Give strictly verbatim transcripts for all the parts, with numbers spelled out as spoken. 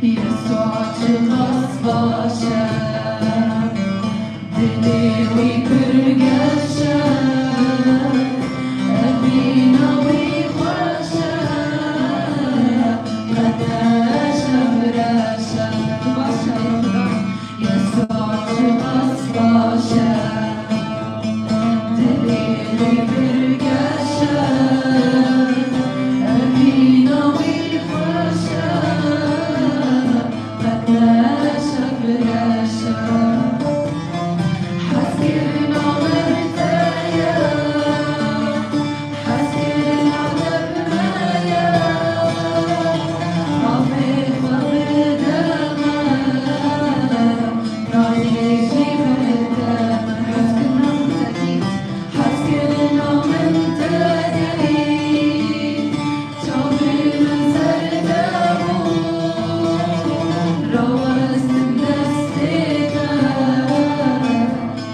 Yesûa çiqas baş e, dilê wî pir geş e, evîna wî xweş e, qet neşe bi reş e. Tu baş e, ey Xuda. Yesûa çiqas baş e, dilê wî pir geş e, evîna wî xweş e, qet neşe bi reş e. Hezkirina me te ye.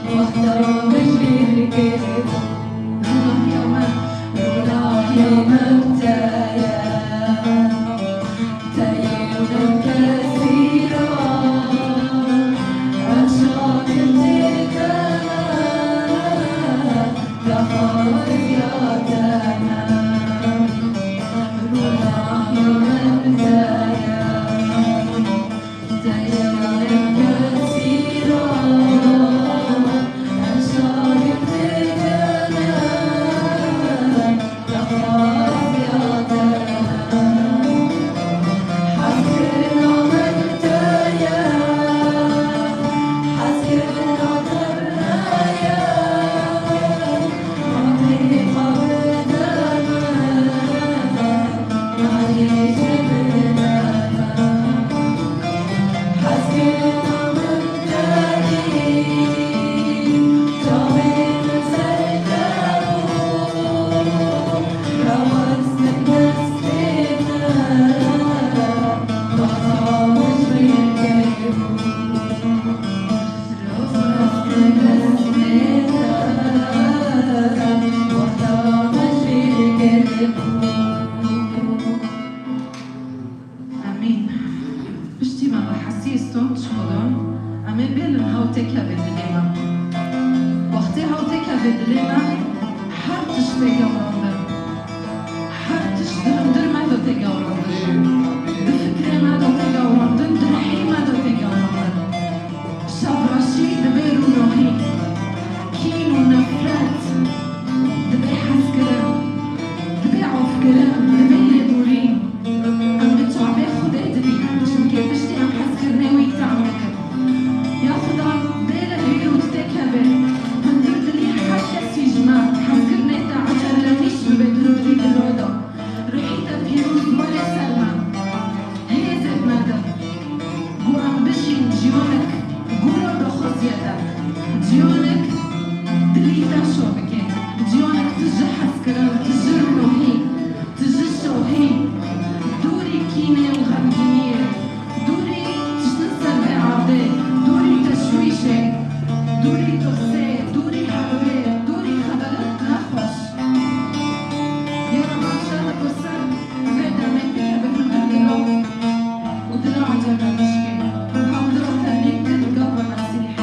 Wexta min jê kir, ronahîya me, ronahîya me te ye. Te yê min kesî ra, em şakin tê te ne, daxwaziya te ne. Ronahîya me te ye. Amîn. Piştî me bi hesiyê stond ji Xudan, em ê bêlin hew têkeve dilê me. Wextê hew têkeve dilê me, her tişt tê gewrandin. Her tişt di hundir me de tê gewrandin. Di fikrê me de tê gewrandin, di ruhê me de tê gewrandin. Şevreşî dibe rûnohî. Kîn û nefret dibe hezkirin, dibe afkirin, dibe lêborîn. Em bi çavê Xwedê dibînin, çimkî piştî em hezkirinê wî tam dikin. Ya Xuda, bê li hêr û têkeve hundir dilî her kesî ji me hezkirinê te ecellenîş bibe di hundirî dilo de. Ruhî te pîroz were ser me. Hêzê me de. Ku em bijîn jiyanek gûr û daxwaziyê de. Jiyanek dilî te şo bike. Jiyanek tu ji hezkirin, tu ji rûnohî, tu ji şohî. Dûrî kînê û xemgîniyê. Dûrî tiştin ser vê erdê. Dûrî teşwîşê. Dûrî tirsê. Dûrî hewê. Dûrî xeberin nexweş. Ya Reb, em ji te dipirsin, vê demê bike bi hundir dilo û dila ecele bişkê. Hevdira te nîk bike bi gava Mesîh.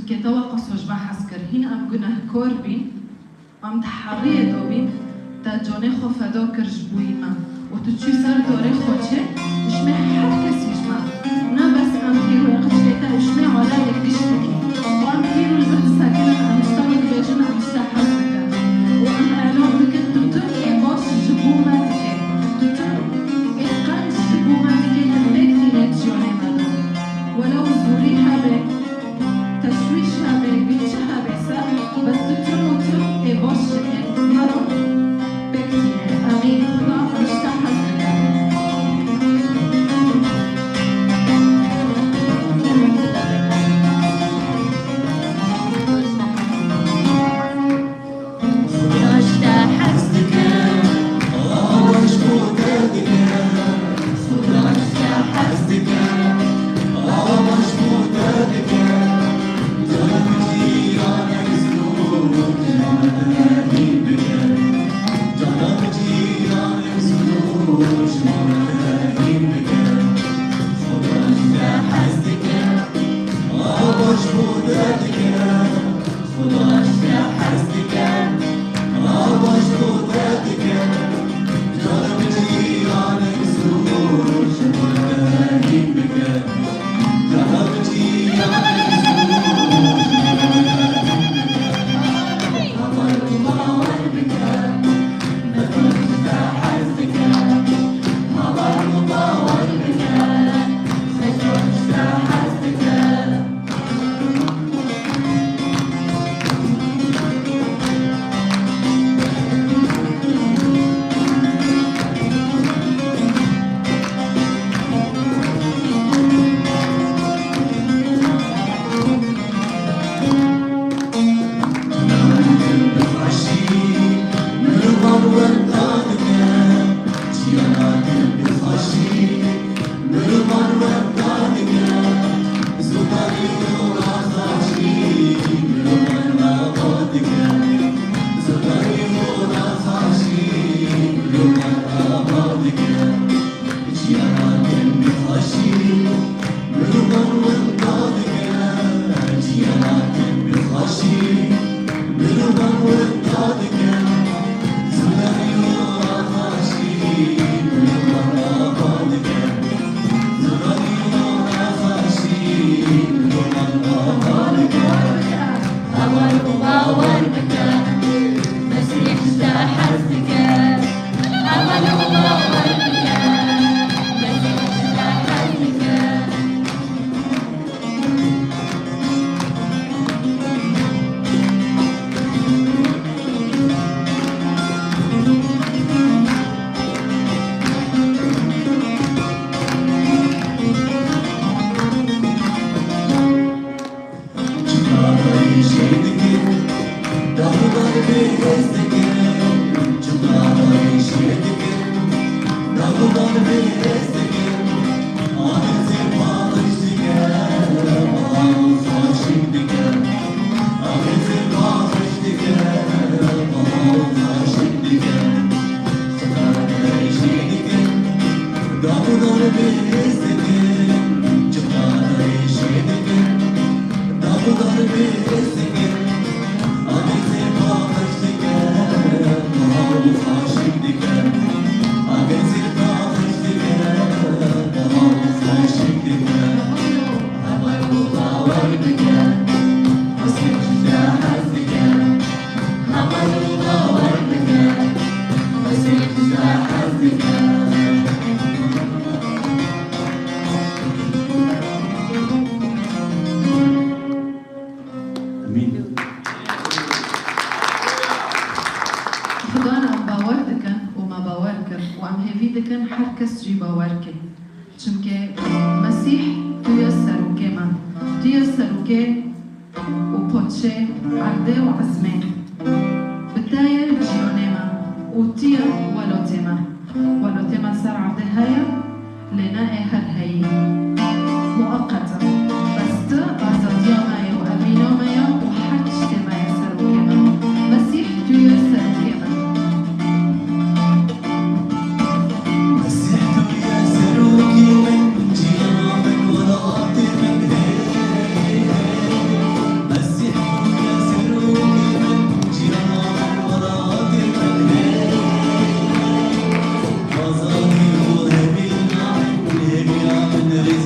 Kê te weqas we ji me hez kir. Hîn em gunehkor bîn, em di heriyê de bîn, te canê xwe feda kir ji bo me. Û tu çû ser dorê Xwedê, ji me her kesî ji me. Ne bes em pîr û qicikê te ji me alevê giş dikî. Û em pîr û li vir disekinin, em ji te re dibêjin, em ji te hez dikin. Û em îlan dikin, tu tim ê baş ji bo me dikî. Tu tim ê qenc ji bo me dikî, tu pêk tînê jiyanê me de. Welew zorî hebe, teşwîş hebe, gilçi hebe ser, bes tu tim û tim ê baş ji ê me re pêk tîne. Emîn. Xuda ji te hez bike. Xuda ji te hez dike, ava ji bo te dike. Xuda ji te hez dike, ava ji bo te dike. Cana min cîranek zû, ji min re hîn bike. Cana min cîranek zû, ji min re hîn bike. Xuda ji te hez dike, ava ji bo te dike. Xuda ji te hez dike, ava ji bo te dike. Cara min cîranek zû, ji bo te hîn bike. Cara min cîranek zû, ji bo te hîn bike. Heval û bawer bike, Xwedê ji te hez dike. Heval û bawer bike, Xwedê ji te hez dike. Heval û bawer bike, Mesîh ji te hez dike. Heval û bawer bike, Mesîh ji te hez dike. Emîn. Xudan em bawer dikin û me bawer kir û em hêvî dikin her kes jî bawer ke. Çimkî Mesîh tu ye serokê me, tu ye serokê û poçê erdê û ezmê. Bi te ye jiyanê me û tu ye welatê me. Welatê me ser erdê heye, lê ne ê her heyî. Mueqet e. Bes tu azadiya me ye û emîna me ye û her tiştê me ye serokê me. Mesîh tu ye serokê me. Mesîh tu ye serokê min, cîhana min, welatê min, hey, hey, hey. Amîn.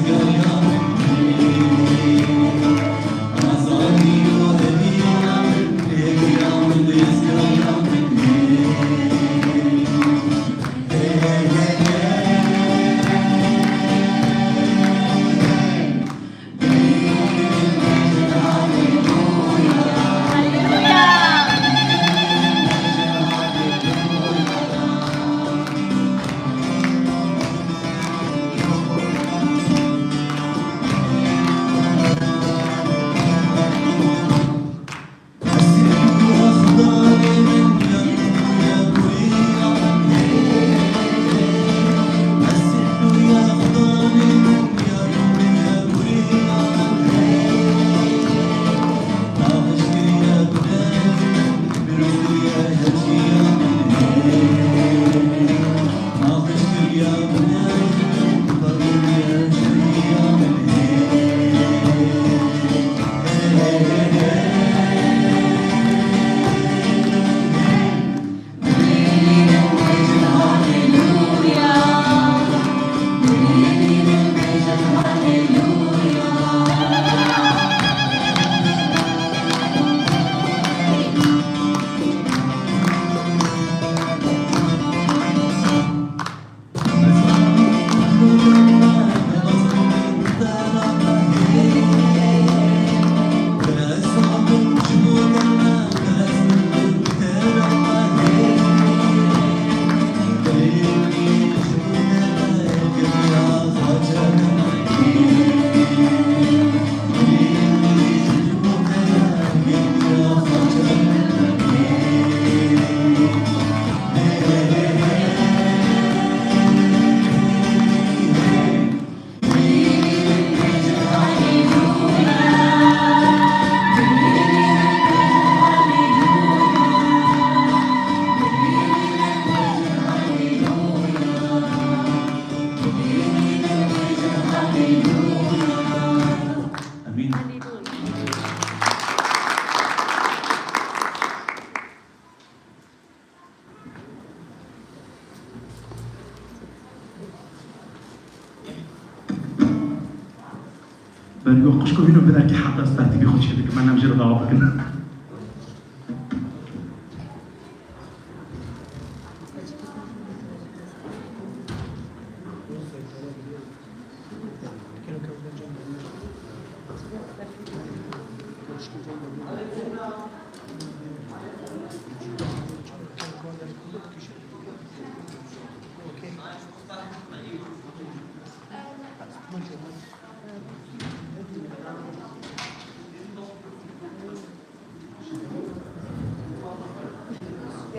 Bergo qişko hîno bidakî heta ez tertîbî xwe çêdikim, em jê re dawa bikin.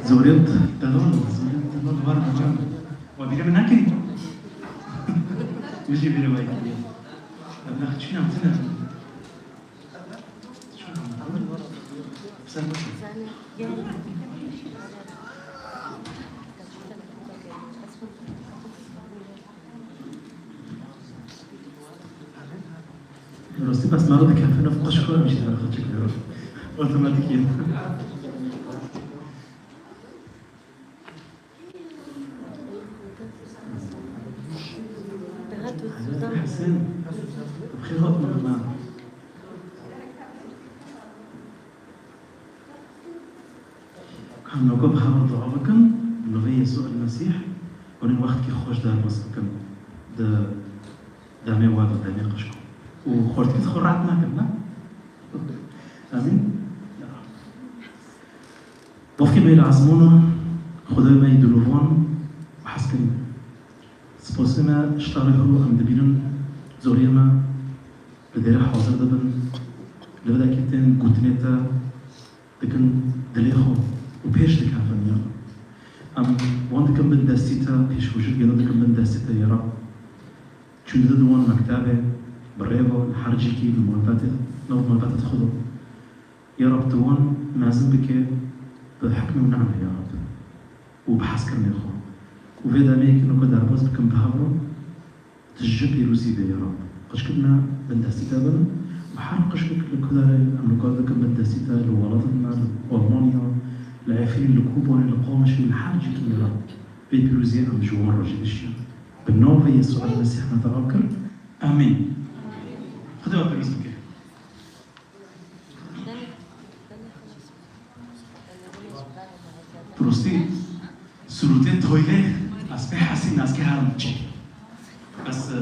Zoriyet devam, zoriyet devam var hocam. Wa bîrê min nekirî? Min jî bîrê wayî kiriye. Em naxçîna tine. Sen boş ver. Rastî bes mero dikefin ev qişko em jî dera xwe çekiyor. Otomatik yên. Hesen, bi xêr hatin mama. Em noko bi hev re dua bikin, bi navê Yesû el Mesîh, hûn ê wextkî xweş derbas bikin di demê we de, demê qişko. Û xortikî xwe red nekin, ne? Amîn. Bavkê me yê li ezmûna, Xwedê me yê dinovan û hezkirin. Sposê me ji te re hû em dibînin, zoriyê me li dêre hazir dibin, li vê dekê tên gotinê te dikin dilê xwe û pêş dikevin ya. Em wan dikin bin destî te, pêşkujî gelo dikin bin destî te ya Rab. Çûn dide di wan mektebê, bi rê ve, li her cîkî, li malbetê, nav malbetê xwe de. Ya Rab, tu wan mezin bike bi hikmê û nemrê, ya Rab, û bi hezkirinê xwe. Û vê demê yekê noko derbas bikin bi hev re, tu ji pîrozî be, ya Rab. Qişkek me bin destî te bin, û her qişkek li ku derê em nokar dikin bin destî te, li welatên me, li Almanya, li Efrîn, li Kobanê, li Qamişlî, li her cîkî, ya Rab. Vê pîroziyê em ji wan re jî dişînin. Bi navê Yesû el Mesîh me te av kir. Amîn. Xwedê we pêroz bike. Bi rastî surûtê toylê ez pê hesîm, ez kê herim çê. Bes, e,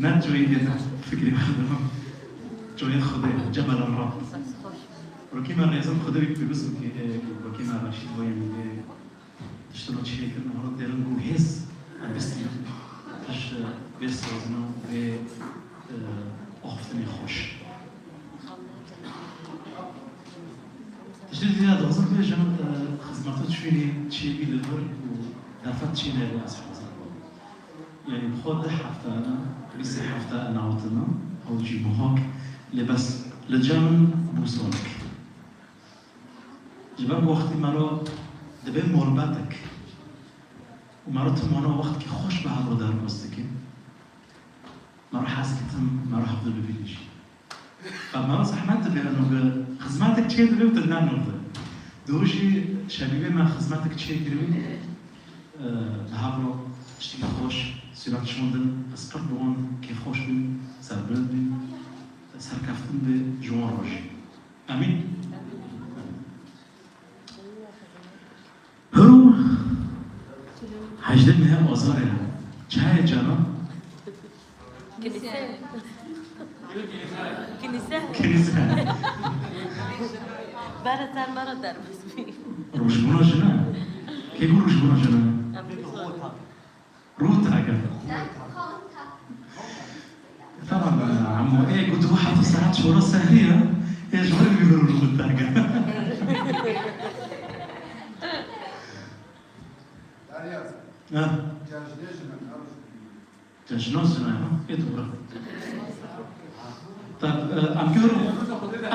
ne coyê dê fikrê xwe de. Coyê Xwedê, Cebel Rab. Rokê me rêzim Xwedê wî pêroz bike, e, rokê me Reşîd Voyemî dê. Tiştino çêkirine horo derin ku hêz em bistînin. Tişt, e, vê sazina, vê, e, axiftinê xweş. Tiştê dî ya dixwazim bêjim, e, xizmeta çûyînê çêbî li vir û defet çêneyê ez hezir bûm. Yanî bi xwe deh hefte ne, bîst sê hefte newtine, ew jî muhak, lê bes li cem bû sonik. Ji ber ku wextî mero dibe morbetek û mero tim wana wextkî xweş bi hev re derbas dike, mero hez dikim, mero hevdû bibîne jî. Qe mero zehmet dibe, eno bi xizmetek çê dibe û tu ne nû de. Dû jî şebîbê me xizmetek çê kiribî, e, bi hev re tiştekî xweş, sûret şandin, ez qird bi wan kêfxweş bîm, serbilind bîm, serkeftin be ji wan re jî. Amîn. Hiro hejdeh mehê Azarê ne. Çaye cana? Kinîse. Kinîse. Kinîse. Bere ser me re derbas bî. Rojbûna jina. Kê ku rojbûna jina? Em Rû teke. Tamam, emo, ê, gotu heta saet çora sehriye, ê, ji wan bî rû teke. Ha. Cejna jina, ha? Ê, dûra. Tab, e, em kê hir,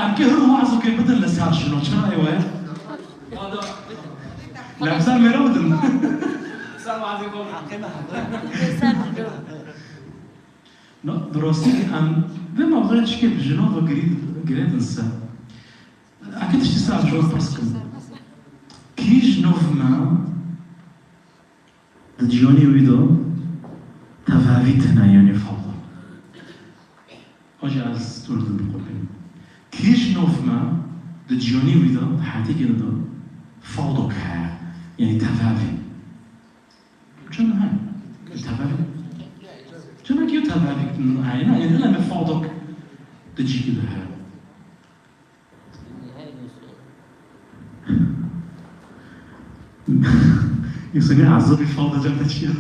em kê hir wazokê bidin li ser jino, çira ê waya? Lem ser mêro bidin. Ser wazê bidin. Ser jino. No, bi rastî em vê mewduê çikê bi jino ve girî-, girêdin ser. Eke tiştî ser jino pirs kim. Kî ji nov me Di ciyonê wî de tevavî tune, yanî fawda. Hocî ez tu din biqurpînim. Kî ji nov me di ciyonê wî de, di heyatê wî de fawdok heye, yanî tevavî. Çima heye? Tevavî. Çima kî tevavî heye? Ne, yanî dile me fawdok di cîkî de heye. Însanî ezabî fal de cem te çi ya?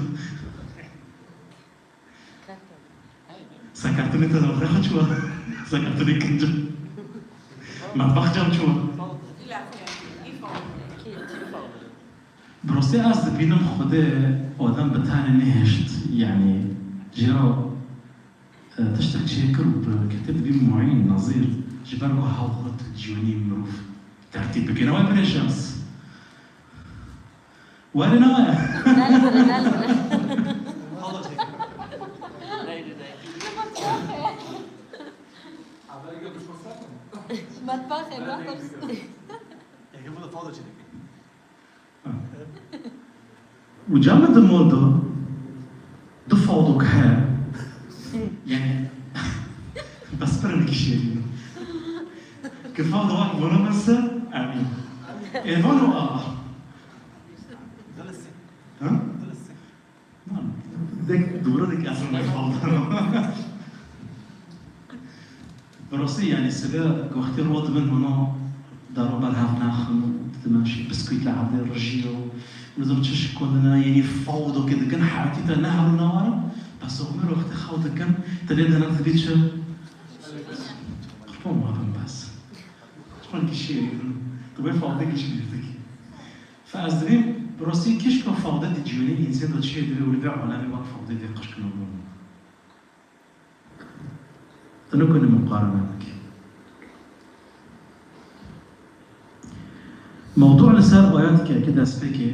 Sekertinê te de xwe çi wa? Sekertinê kinca. Metbax cem çi wa? Bi rastî ez dibînim Xwedê Adem bi tenê nehişt, yanî jê re E, tiştek çêkir û bi ketê dibî muîn, nezîr, ji ber ku hewqet ciyonî mirov tertîb bike. Ne wayê birê Şems? Were ne wayê? Nel bire, nel bire. Metbaxê, metbaxê. Û cem di mol de du fawdok heye. Yanî, bes pirin kişêrî. Ki fawdo wek vano min ser, emîn. Ê vano a. Ha? Dek, dûre dek ez ne fawdo. Bi rastî, yanî, sibe wextê rû dibin, hûna dara ber hev naxin û didin, em jî biskûît li erdê rijiye û nizam çi şikandine, yanî, fawdokê dikin, heyatî te ne hev û ne war e. Bes, Omer, wextê xew dikin, te lê dene dibî çi? Qurban mabim bes. Çiqan kişî, tu wê fawdê kişî dikî. Fe ez dibîm, bi rastî, kişka fawde di ciyonê însê de çiyê dibe û li vê alemê wek fawdê vê qirkina bûn. Tu nikune muqarene bikî. Mewdû li ser ayeteke ki destpêkê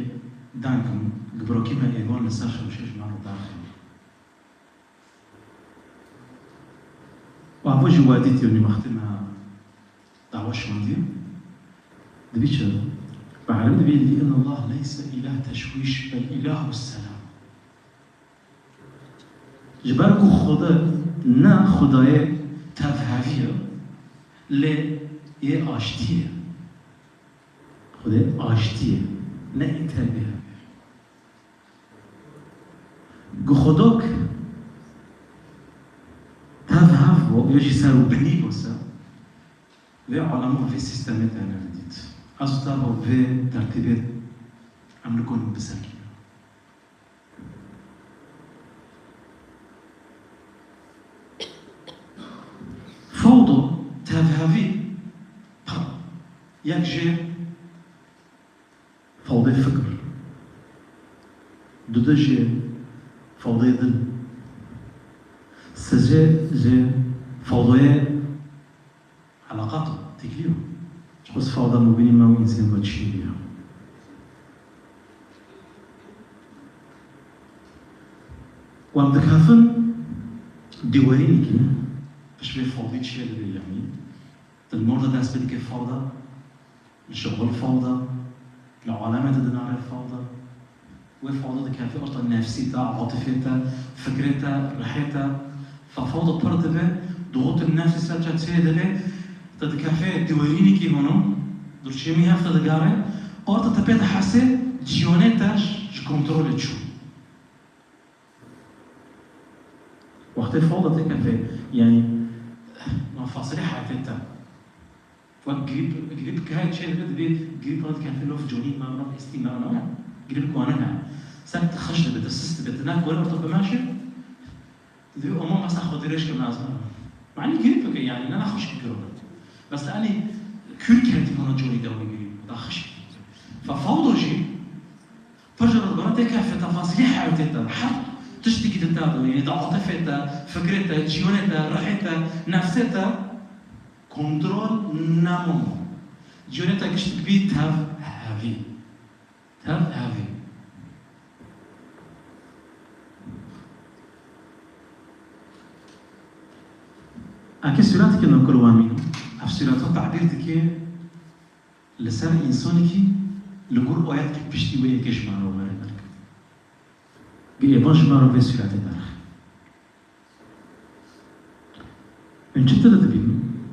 deng im, gibrokî me êvan li ser şewşê ji me re derxîne. Û evo jî we dît, yanî wextê me dawa şandiye. Dibî çi? Bi erebî dibî, لأن الله ليس إله تشويش بل إله السلام. Ji ber ku Xuda ne Xwedayê tevhevî ye, lê yê aştiyê ye. Xwedê aştiyê, ne yê tevhevî. Ku Xwedok tevhev bo, ya jî serûbinî bo se, vê alema, vê sîstemê te nedidît. Ez û te bo vê tertîbê em nikon bisekînin. Fewdo, tevhevî, pa, yek jê fewdê fikir, dude jê fewdê dil, sê jê jê fewdoyê eleqat û têkilî yo. Ji xwe fewda mubînî me û însên me çî bîya. Wan dikefin dîwarînekî pişt vê fewdî çê dibe, yanî di mor de dest pê dike fewda, li şixul fewda, li alemê de dinare fewda. Wê fewda dikefê orta nefsî te, atifê te, fikrê te, rihê te. Fe fewda pir dibe, di hot nefsî ser çe çê dibe, te dikefê dîwarînekî hûno, durçêmî hev te digare, orta te pê dihesê ciyonê te ji kontrolê çû. Wextê fewda têkefê, yanî, ma fasilê heyatê te. Wek grîp, grîp ke çê dibe, dibê grîp re dikefê, lof conî me, lof estî me, ne? Grîp ku ne heye. Ser tu xweş dibe, tu sist dibe, tu ne gore orta bimeşe, tu dibê, "Oma, masa xwe dirêj ke, me ez me." Manî grîp ke, yanî, ne, ne xweşik giro. Bes te anî kûr kerdî hona conî dewê grîp, da xweşik. Fe fewdo jî, pir jî re dibara têkefê tefasîlê heyatê te, her tiştekî di te de, yanî di atifê te, fikrê te, ciyonê te, rihê te, nefsê te, kontrol nemo. Ciyonê te giştik bî tev hevî. Tev hevî. Eke sûreteke nokir wamîno, ev sûreta tabîr dike li ser însanekî li gor oyetkî piştî wê yekê ji me re were derkeve. Girêban ji me re vê sûretê derxe. Hûn çi tede dibînin?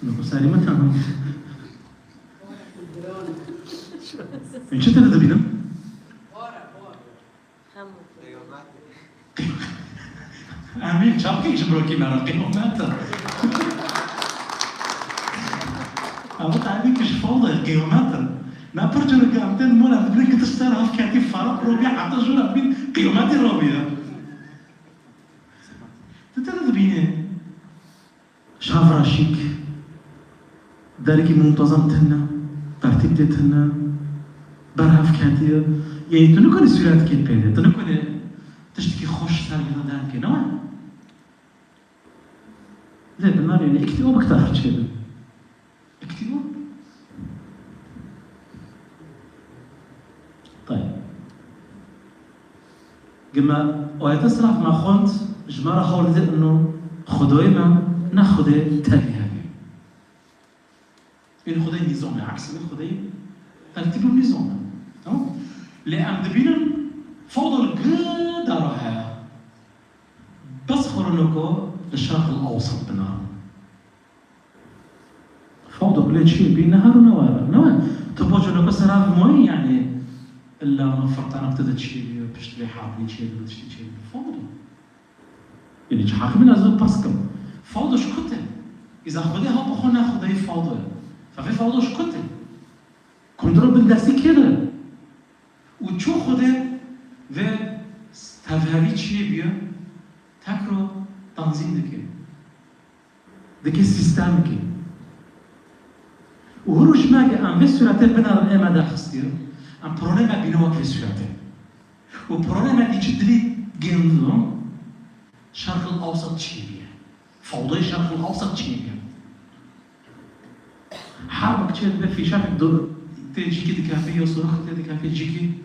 Niko serî me tamam. Hûn çi tede dibînin? Hemû. Emîn, çapkî ji mirokî me re qîyomet e. Ev tevî ki ji fewda ye, qîyomet e. Me pir careke em tên mol, em dibînin ki tişt ser hev ketî, feraq robiye, heta jû re dibîn qiyometî robiye. Tu tede dibînî. Şav re şik, derekî muntazam tune, tertîb tê tune, berhev ketiye. Yanî tu nikarî sûretekê pê de, tu nikarî tiştekî xweş ser vîna derkê, ne were? Lê bi me re ne îktîo bikta her çê be. Îktîo? Tayeb. Gima ayete siraf me xwend, ji me re hewl dide ino Xwedayê me, ne Xwedê tevî hevî. Ên Xwedê nîzam e, eksê Xwedê tertîb û nîzam e. Tamam? Lê em dibînin fewda li gida re heye. Bes xwe re noko li Şerq el Ewsat binarin. Fewdo bilê çiyê bî, ne her û ne were. Ne we? Tu baco noko ser ev mayî, yanî illa ma firtanek tu de çiyê bî, pişt vê herbî çiyê bî, tiştî çiyê bî. Fewdo. Yanî çi heqî min ez ê pirs kim? Fewdo ji ku tê? Îza Xwedê ha bi xwe ne Xwedeyê fewdo ye. Fe vê fewdo ji ku tê? Kontrol bin destî kê de? Û ço Xwedê vê tevhevî çiyê bîye, tekro tanzîm dike. Dike sîstemekê. Û hûn û ji me ge em vê sûretê binerin ê me derxistiye, em pironê me bîne wek vê sûretê. Û pironê me dî çi dilî gêndo, Şerq el Ewsat çiyê bîye. Fewdayê Şerq el Ewsat çiyê bîye. Her wek çê dibe fîşekek do-, tê cîkî dikefê ya soroxê tê dikefê cîkî.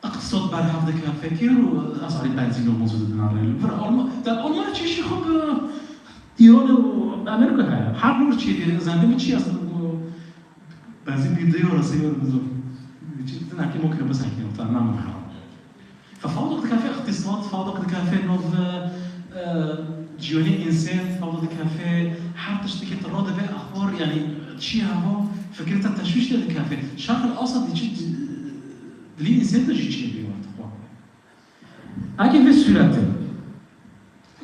Îqtisad berhev dike, fekir û ez alî benzîn û mozût didin arê. Vir Alman, te Alman çêşî xwe bi Îran û Amerîka heye. Her nur çê diye, zendê min çi ez benzîn bir de euro, sê euro bizo. Çi din akî mokre bes akî, ta nam ha. Fe fawda dikefê Îqtîsad fawda dikefê, nov, e, ciyonê însên fawda dikefê, her tiştekî tu radibe, axbar, yanî çi heva, fikirê te teşwîş lê dikefê. Şerqil Awsat dî çi, dilî însên de jî çêbî wextê xwe. Eke vê sûretê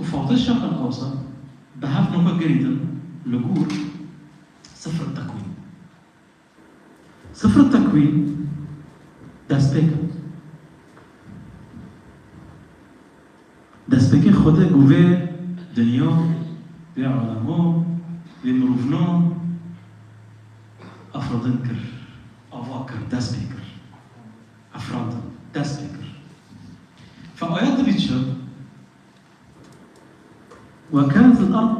û fawda Şerqil Awsat bi hev noka girî din li gor Sifr Tekwîn. Sifr Tekwîn destpêk e. Destpêkê Xwedê ku vê dinya, vê alemo, vê mirovna efradin kir, ava kir, dest pê kir. Efradin, dest pê kir. Fe ayet dibî çi? وكانت الأرض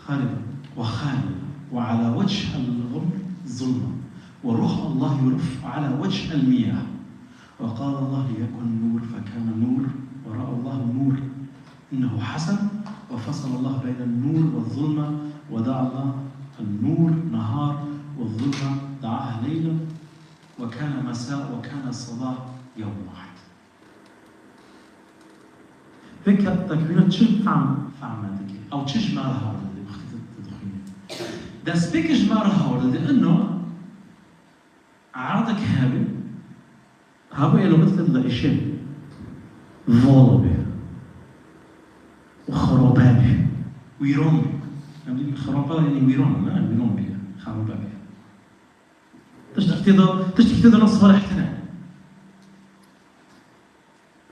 خربة وخالية وعلى وجه الأرض ظلمة ورأى الله يرف على وجه المياه وقال الله ليكن نور فكان نور ورأى الله النور إنه حسن وفصل الله بين النور والظلمة ودعا الله النور نهار والظلمة دعاها ليلا وكان مساء وكان الصباح يوم واحد. Vê ke-, tekwîna çi fehm, fehm dike? Ew çi ji me re hewar dide wextê tu, tu dixwînî? Destpêkê ji me re hewar dide, ino erdek hebî, hebû ê loqet te dide îşê. Valo bê. Û xerobe bê. Wîron bê. Em dî xerobe, yanî wîron, ne? Wîron bê. Xerobe bê. Tiştekî tê de, tiştekî tê de nas Salih tine.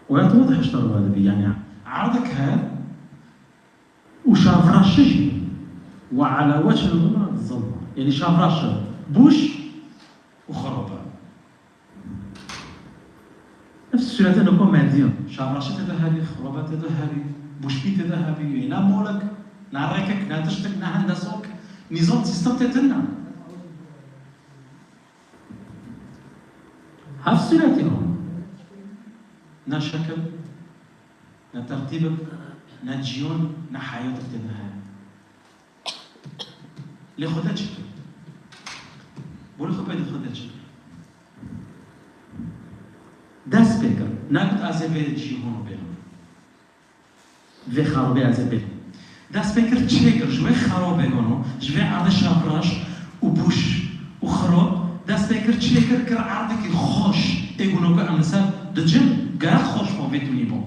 Waya tu wadih hişta re dibî, yanî erdek he û şavraşi jî. Ve ala wecihil zulma. Yanî şavraşi, bûş û xerobe. Ev sûretê niko mediyan. Şavraşi tê de herî, xerobe tê de herî, bûşbî tê de hebî, ne molek, ne rêkek, ne tiştek, ne hendesok, nîzam sîstem tê tune. Hev sûretî hon. Ne şekil, ne tertîbik, ne ciyon, ne heyatek tê de heye. Lê Xwedê çi kir? Bo li xwe pê de Xwedê çi kir? Dest pê kir. Negot ez ê vê cîhano bêlim. Vê xerabê ez ê bêlim. Dest pê kir çê kir, ji wê xerabê hano, ji vê erdê şevreş û bûş û xirab, dest pê kir çê kir, kir erdekî xweş, ê guna ku em li ser dicin, gerek xweş bo vê dunî bo.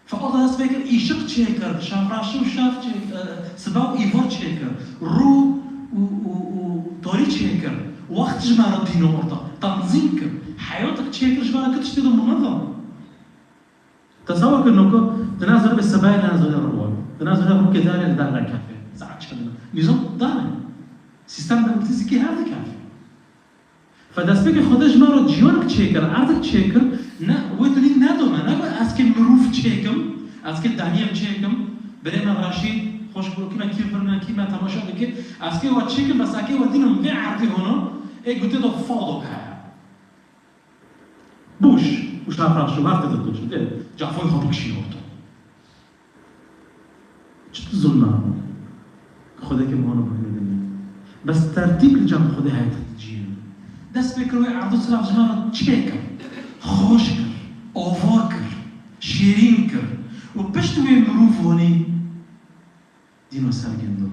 Fe orda dest pê kir, îşiq çê kir, şevreşi û şev çê, e, sibe û îvar çê kir, rû û, û, û torî çê kir, wext ji me re dîno orda, tenzîm kir, heyatek çê kir, ji me re kir tiştê de munezem. Tesewir kir noko, di nav zirabê sebay, di nav zirabê rû, di nav zirabê rûkê darê li dar vekefê. Saet çend e? Nîzam dar e. Sîstem demokrasîkî hev dikefê. Fe destpêkê Xwedê ji me re ciyanek çêkir, erdek çêkir, ne, wê dilî nedo me, ne ez kê mirov çêkim, ez kê daniyem çêkim, birê me Reşîd, xweş bi kî me kî vir ne, kî me temaşe dike, ez kê we çêkim, bes ez kê we dînim vê erdê hona, ê gotê de fado heye. Bûş û şafraş û her tede tu çi dê, cafoyê xwe bikişîne orto. Çi tu zulm e? Xwedê ke mano bûne dinya. Bes tertîb li cem Xwedê heye te diciyê. Dest pê kir wê erdo silav ji me re çê kir, xweş kir, ava kir, şêrîn kir û pişt wê mirov honî dîno ser gendo.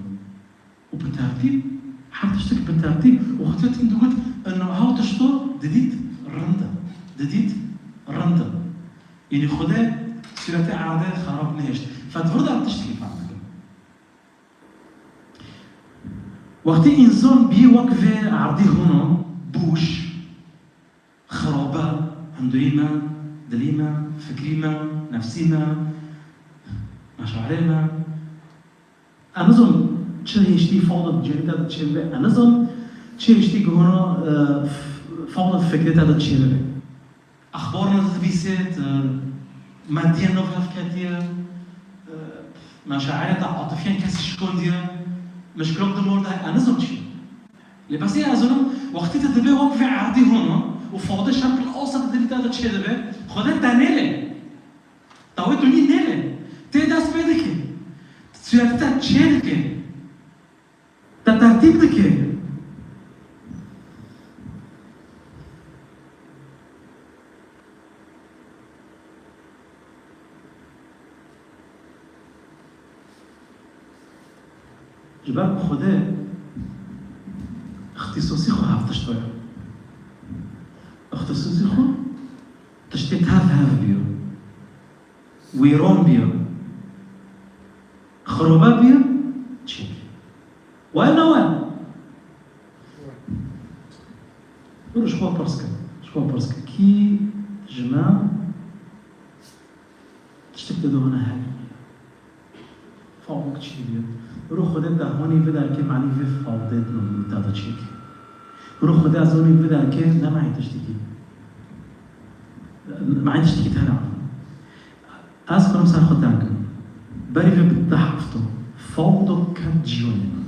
Û bi tertîb, her tiştek bi tertîb û xwe tim digot, ino ew tişto didît rind e, didît rind e. Yanî Xwedê sûretê erdê xerab nehişt. Fe di vir de em tiştekî fehm dikin. Wextê însan bî wek vê erdî hûno, bûş, xirabe, hundirî me, dilî me, fikrî me, nefsî me, meşarê me. Ez nizam çi hêştî fawda di cihê te de çêbibe. Ez nizam çi hêştî guhona, e, f-, fawda fikrê te de çêbibe. Exbarna dibîsê, tu mediyên nov hev ketiye, e, meşairê te atifiyen kesî şikondiye, mişkilok di mor de heye, ez nizam çi. Lê besê ez zanim, wextî tu dibê wek vê erdî hona û fawda şerqil awsat di dilî te de çêdibe, Xwedê te nêlê. Te wê tu nî nêlê. Tê dest pê dikê. Sûretê te çê dikê. Te tertîb dikê. Ji ber ku Xwedê îxtîsosî xwe hevtişt e. Îxtîsosî xwe tiştê tev hev bîyo. Wêron bîyo. Xirobe bîyo. Çêk. Wen ne wen. Biro ji xwe pirs ke. Ji xwe pirs ke. Kî ji me tiştek te dihone hev? Fawdok çi diye? Biro Xwedê te honî vide ke manî vê fawdê din te de çêk. Biro Xwedê ez honî vide ke ne manî tiştekî. Manî tiştekî tene. Ez kurim ser xwe teng im. Berî vê bi deh hefto. Fawdok ket ciyonê min.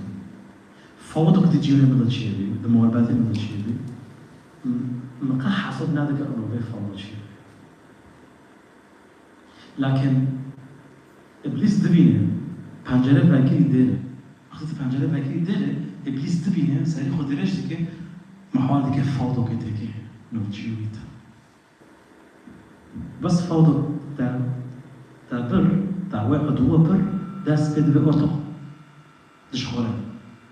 Fawdok di ciyonê min de çêbî, di muhabbetê min de çêbî. M-, min qe hesab nedike ino vê fawdo çi ye. Lakin Îblîs dibîne, pencere vekirî dêre. Wextê tu pencere vekirî dêre, Îblîs dibîne, serî xwe dirêj dike, mihwal dike fawdokê têkê, no cî wî te. Bes fawdo te, te bir, te wê edûwe bir, dest pê dibe orta. Dişxore.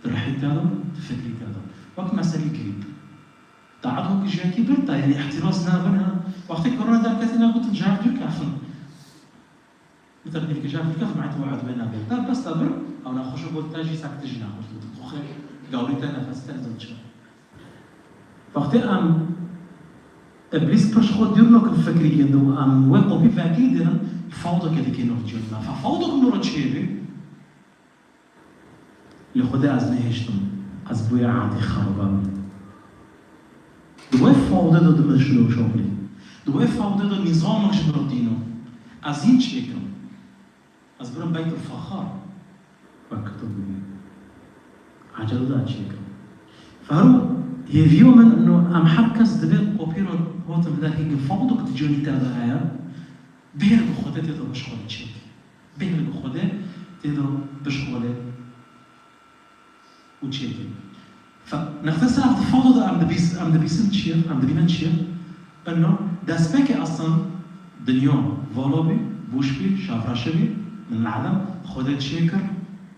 Di rihî te de, di fikrî te de. Wek meselî grîp. Te edû ki jiyakî bir te, yanî îhtîras nabin ha. Wextê korona derketî negotin, car dûr kefin. Miteqbîl ki car dûr kefin, ma tu wê edûwe nabê. Te bes te bir, ew nexweşe got te jî sek tu jî nexweş dûr. Koxê gawrî te nefes te zon çi. Wextê em Îblîs pişt xwe dûr nakin fikrî gêndin û em wê kopî vekirî dêrin, fawdo ke dikê nû ciyonê me. Fe fawdo ku nû çêbî. Lê Xwedê ez nehêştim, ez bûye edî xeraba bim. Di wê fawdê de di min şilo şoxlî. Di wê fawdê de nîzamek ji min re dîno. Ez hîn çêkim. Ez birim Beytul Faxar. Wek kitûb bibî. Ecele da çêkim. Ferû hêviyo min ino em her kes divê kopî re hotin vide ki fawdok di ciyonî te de heye. Bêhn bi Xwedê tê de bişxwele çêk. Bêhn bi Xwedê tê de bişxwele û çêkê. Fe-, nexte ser ev di fawdo de em dibîs-, em dibîsin çi ye, em dibînin çi ye? Ino, destpêkê eslan dinya vala bî, bûş bî, şafraşe bî, min li edem Xwedê çêkir,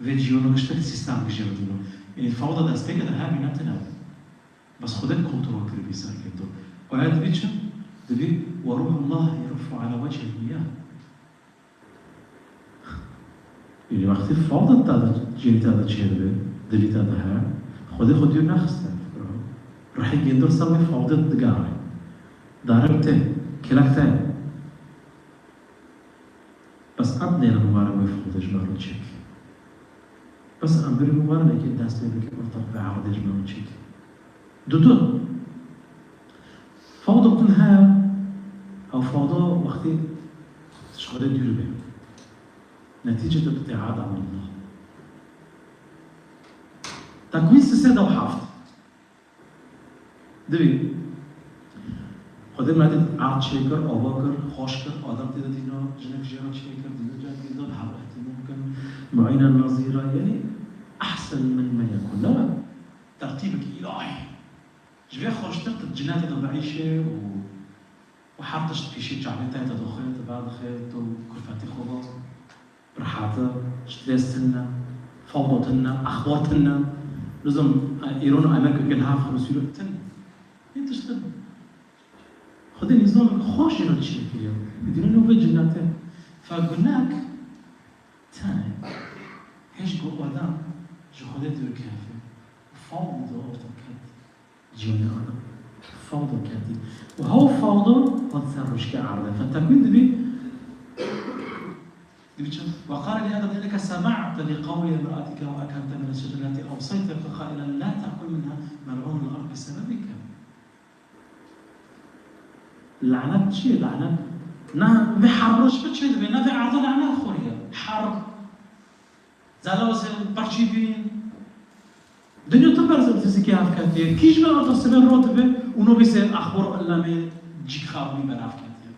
vê ciyano giştek sîstem bijêr dîno. Yanî fawda destpêkê de hebî ne tune bû. Bes Xwedê kontrol kiribî ser kê to. Oya dibî çi? Dibî, "Ve ruhullah yeruffu ala wecihil miyah." Yanî wextê fawda te de, cihê te de çêdibe, dilî te de he, Xwedê xwe dûr nexiste. Rihê gêndor ser wê fawdê digere. Dare tê, kelek te. Bes em nêrin were wê fawdê ji me re çêk. Bes em birin were lêkê dest pê bike ortak ve erdê ji me re çêk. Dudu. Fawdo din heye, ew fawdo wextê ji Xwedê dûr be. Netîce de bi teada Allah. Tekwîn sisê de heft. Dibî. Xwedê me dît erd çêkir, ava kir, xweş kir, Adem tê de dîna, jinek jê re çêkir, dîna cengî da, hev ihtimam kin, muînen nazîra, yanî ehsen min me yekun. Ne tertîbek îlahî. Ji vê xweştir tu di cinetê de biîşê û, û her tişt pîşê çavê te te doxê, tu berdixe, tu kulfetî xwe ve, rihate, stres tune, fawda tune, exbar tune. Nizam, e, îro ne Amerîka gel hav xwe sûre tune. Hîn tişt tune. Xwedê nîzamek xweş jê re çêkiriye. Dîne nû vê cinetê. Fe gunek tune. Hêj ku Adem ji Xwedê dûr keve. Fawda orta ket. Ciyonê Adem. Fawdo ketî. Û hew fawdo hat ser rûşkê erdê. Fe tekwîn dibî, dibî çi? Ve qale li Adem, "Inneke sema'te li qewli imra'atike ve ekelte mine şecereti evsaytuke qailen la te'kul minha mel'unun li erd bi sebebike." Lanet çi ye? Lanet. Ne, vê herb re ji çi dibe? Ne vê erdê lanet xweriye. Herb. Zelazil, birçîbîn. Dinya tu berz fizîkî hevketiye. Kî ji me arda sibê rot dibe û nobî sê exbar alemê cîk xabûnî ber hevketiye.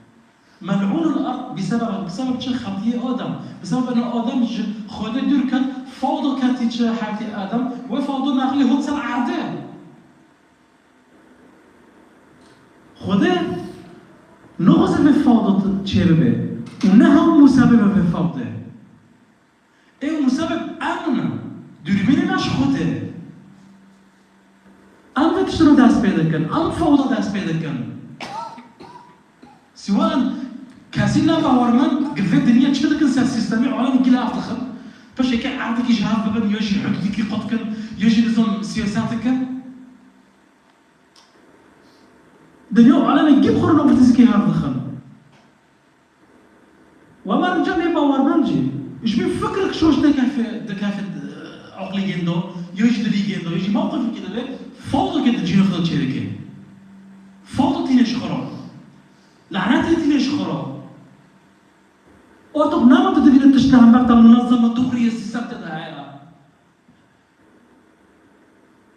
Mel'ûnul erd, bi sebeb, bi sebeb çi xetiyê Adem? Bi sebeb ina Adem ji Xwedê dûr ket, fawdo ketî çi hertî Adem, wê fawdo nexlî hot ser erdê. Xwedê nexwaze vê fawdo çêbibe û ne hew musebebe vê fawdê. Ê musebeb em ne. Dûrbînê me ji xwe tê. Em vê tiştino dest pê dikin. Em fewda dest pê dikin. Siwan kesî ne bawermend, gi vê dinya çi dikin ser sîstemê alemê gil hev dixin. Pişekê erdikî ji hev bibin, ya jî hududîkî qut kin, ya jî nizam siyaset dikin. Dinya alemê gil xwe rûnavitîzikî hev dixin. Wema rica me bawermend jî. Ji bin fikrik şoş dikefe, dikefe, e, aqlî gêndo, yo ji dilî gêndo, yo jî mewqifekî dibe, fewdokê di cihê xwe de çêdike. Fewdo tîne ji xwe re. Lanetê tîne ji xwe re. Ortok nema tu dibîne tişt li hember te munezem e, dixuriye, sîstem te de heye.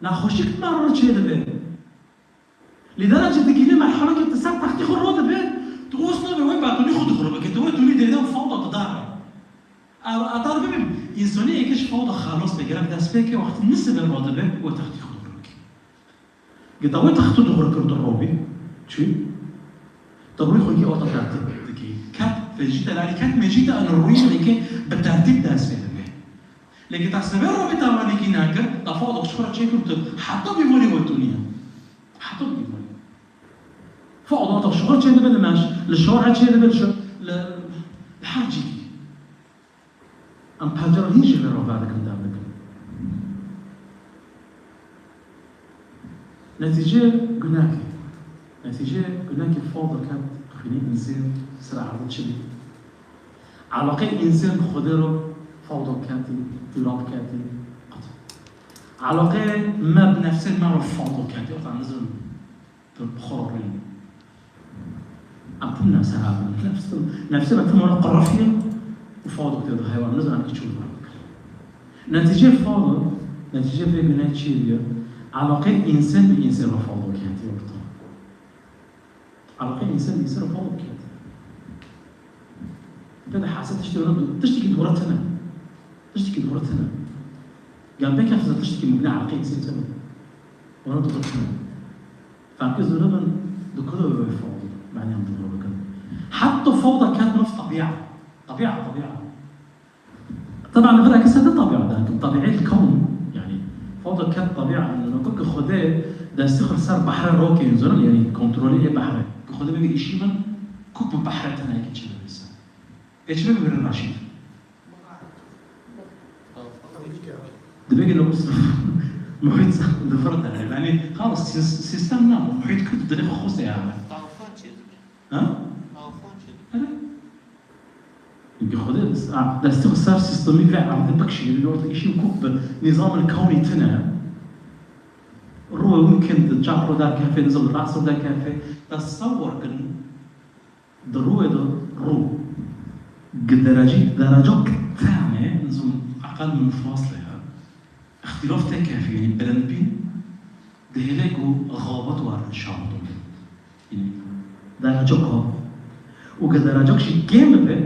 Naxweşî ki me re çêdibe. Li derecê digihîne merhalekê tu ser textî xwe rodibe, tu wis nabe wê betonî xwe dixuribike, tu wê tunî dêde û fewda didare. Ev, ev dar bibim, însanî yeke ji fewda xelas be, gerek dest pê ke wextî nisibe rodibe, wê textî xwe dixuribike. Gita wê textî dixurikir tu robî, çi? Tu rûyê xwe yî orta tertîb dikî. Ket vejîte, lê ket mejîte, an rûyê yeke bi tertîb dest pê dibe. Lê gita sibê robî tawanîkî nekir, ta fewda ji xwe re çêkir tu heta bîvorî wê tunî ye. Heta bîvorî. Fewda ta ji xwe çêdibe li meş, li şarê çêdibe, li şo-, li, li her cîkî. Em pencera hîn jê ve re vedikin, dev dikin. Netîce gunekê. Netîce gunekê fewda ket xwînê însên ser erdê çi bî? Eleqeyê însên bi Xwedê re fewda ketî, turab ketî, qut. Eleqeyê me bi nefsê me re fewda ketî, ota nizanim tu bi xwe re rîn. Em tim nefse hev in. Nefs tim, nefsê me tim were qirafiyê û fewda tê de heywan nizanim ki çû bikir. Netîcê fewda, netîcê vê guneyê çi bûye? Eleqeyê însan bi însan re fewda ketî orta. Eleqeyê însan bi însan re fewda ketî. Te de hese tiştê were du-, tiştekî dûre tine. Tiştekî dûre tine. Gel pêk hevze tiştekî mubne eleqeyê însan tine. Were dûre tine. Fehmkê zû nibin, di ku de wê fewda, manî em dûre bikin. Heta fewda ket nav tebîa. Tebîa, tebîa. Teban li vir eke ser de tebîa derkim, tebîayê li kewn, yanî, fewda ket tebîa, nokê ku Xwedê destî xwe ser behrê rokê, zonin, yanî, kontrolê yê behrê. Ku Xwedê bibê îşî min, ku bi behrê tenekî çi bibîse. Ê çi bibî Raşîd? Dibê ki nokê muhît difirte. Yanî, xalas, sîs-, sîstem ne, muhît ku dilê xwe xwest e yani. Tawfan çêdike. Ha? Tawfan çêdike. Erê. Çünkü Xwedê, a, destê xwe ser sîstemî vê erdê bikişîne, bi orta îşî ku bi nîzamên kewnî tine. Rû mumkin di çap ro derkeve, nizam di rast ro derkeve. Tesewwur kin, di rûyê de rû. Gi derecî, derecok tane, nizam eqel min fasle ya. Îxtîlaf tê kefî, yanî bilind bîn, dihêle ku xabat warin şahidon. Yanî, derecok xabat. Û ge derecok jî kêm bibe,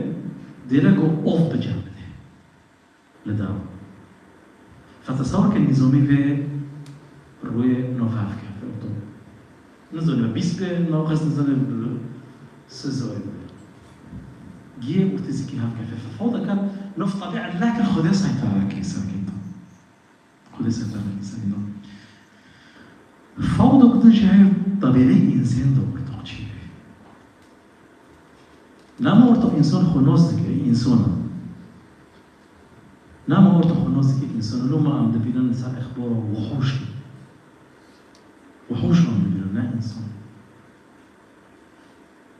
dihêle ku of bi cem bide. Li dew. Fe tesewir ke nîzamî vê rûyê navhev keve. Nizanî bîst be, naqis nizanî bi sizoy be. Giyê û tizikî hev keve. Fe fewda ket, nav tebîa leke Xwedê seytara ke ser kê. Xwedê seytara ke ser kê. Fewda gotin jî heye tebîayê însên de ortaxçî ye. Nema ortax însan xwe nas dike, însan e. Nema ortax xwe nas dike, însan e. Loma em dibînin li ser exbara wihûş in. Wihûş em dibînin, ne însan.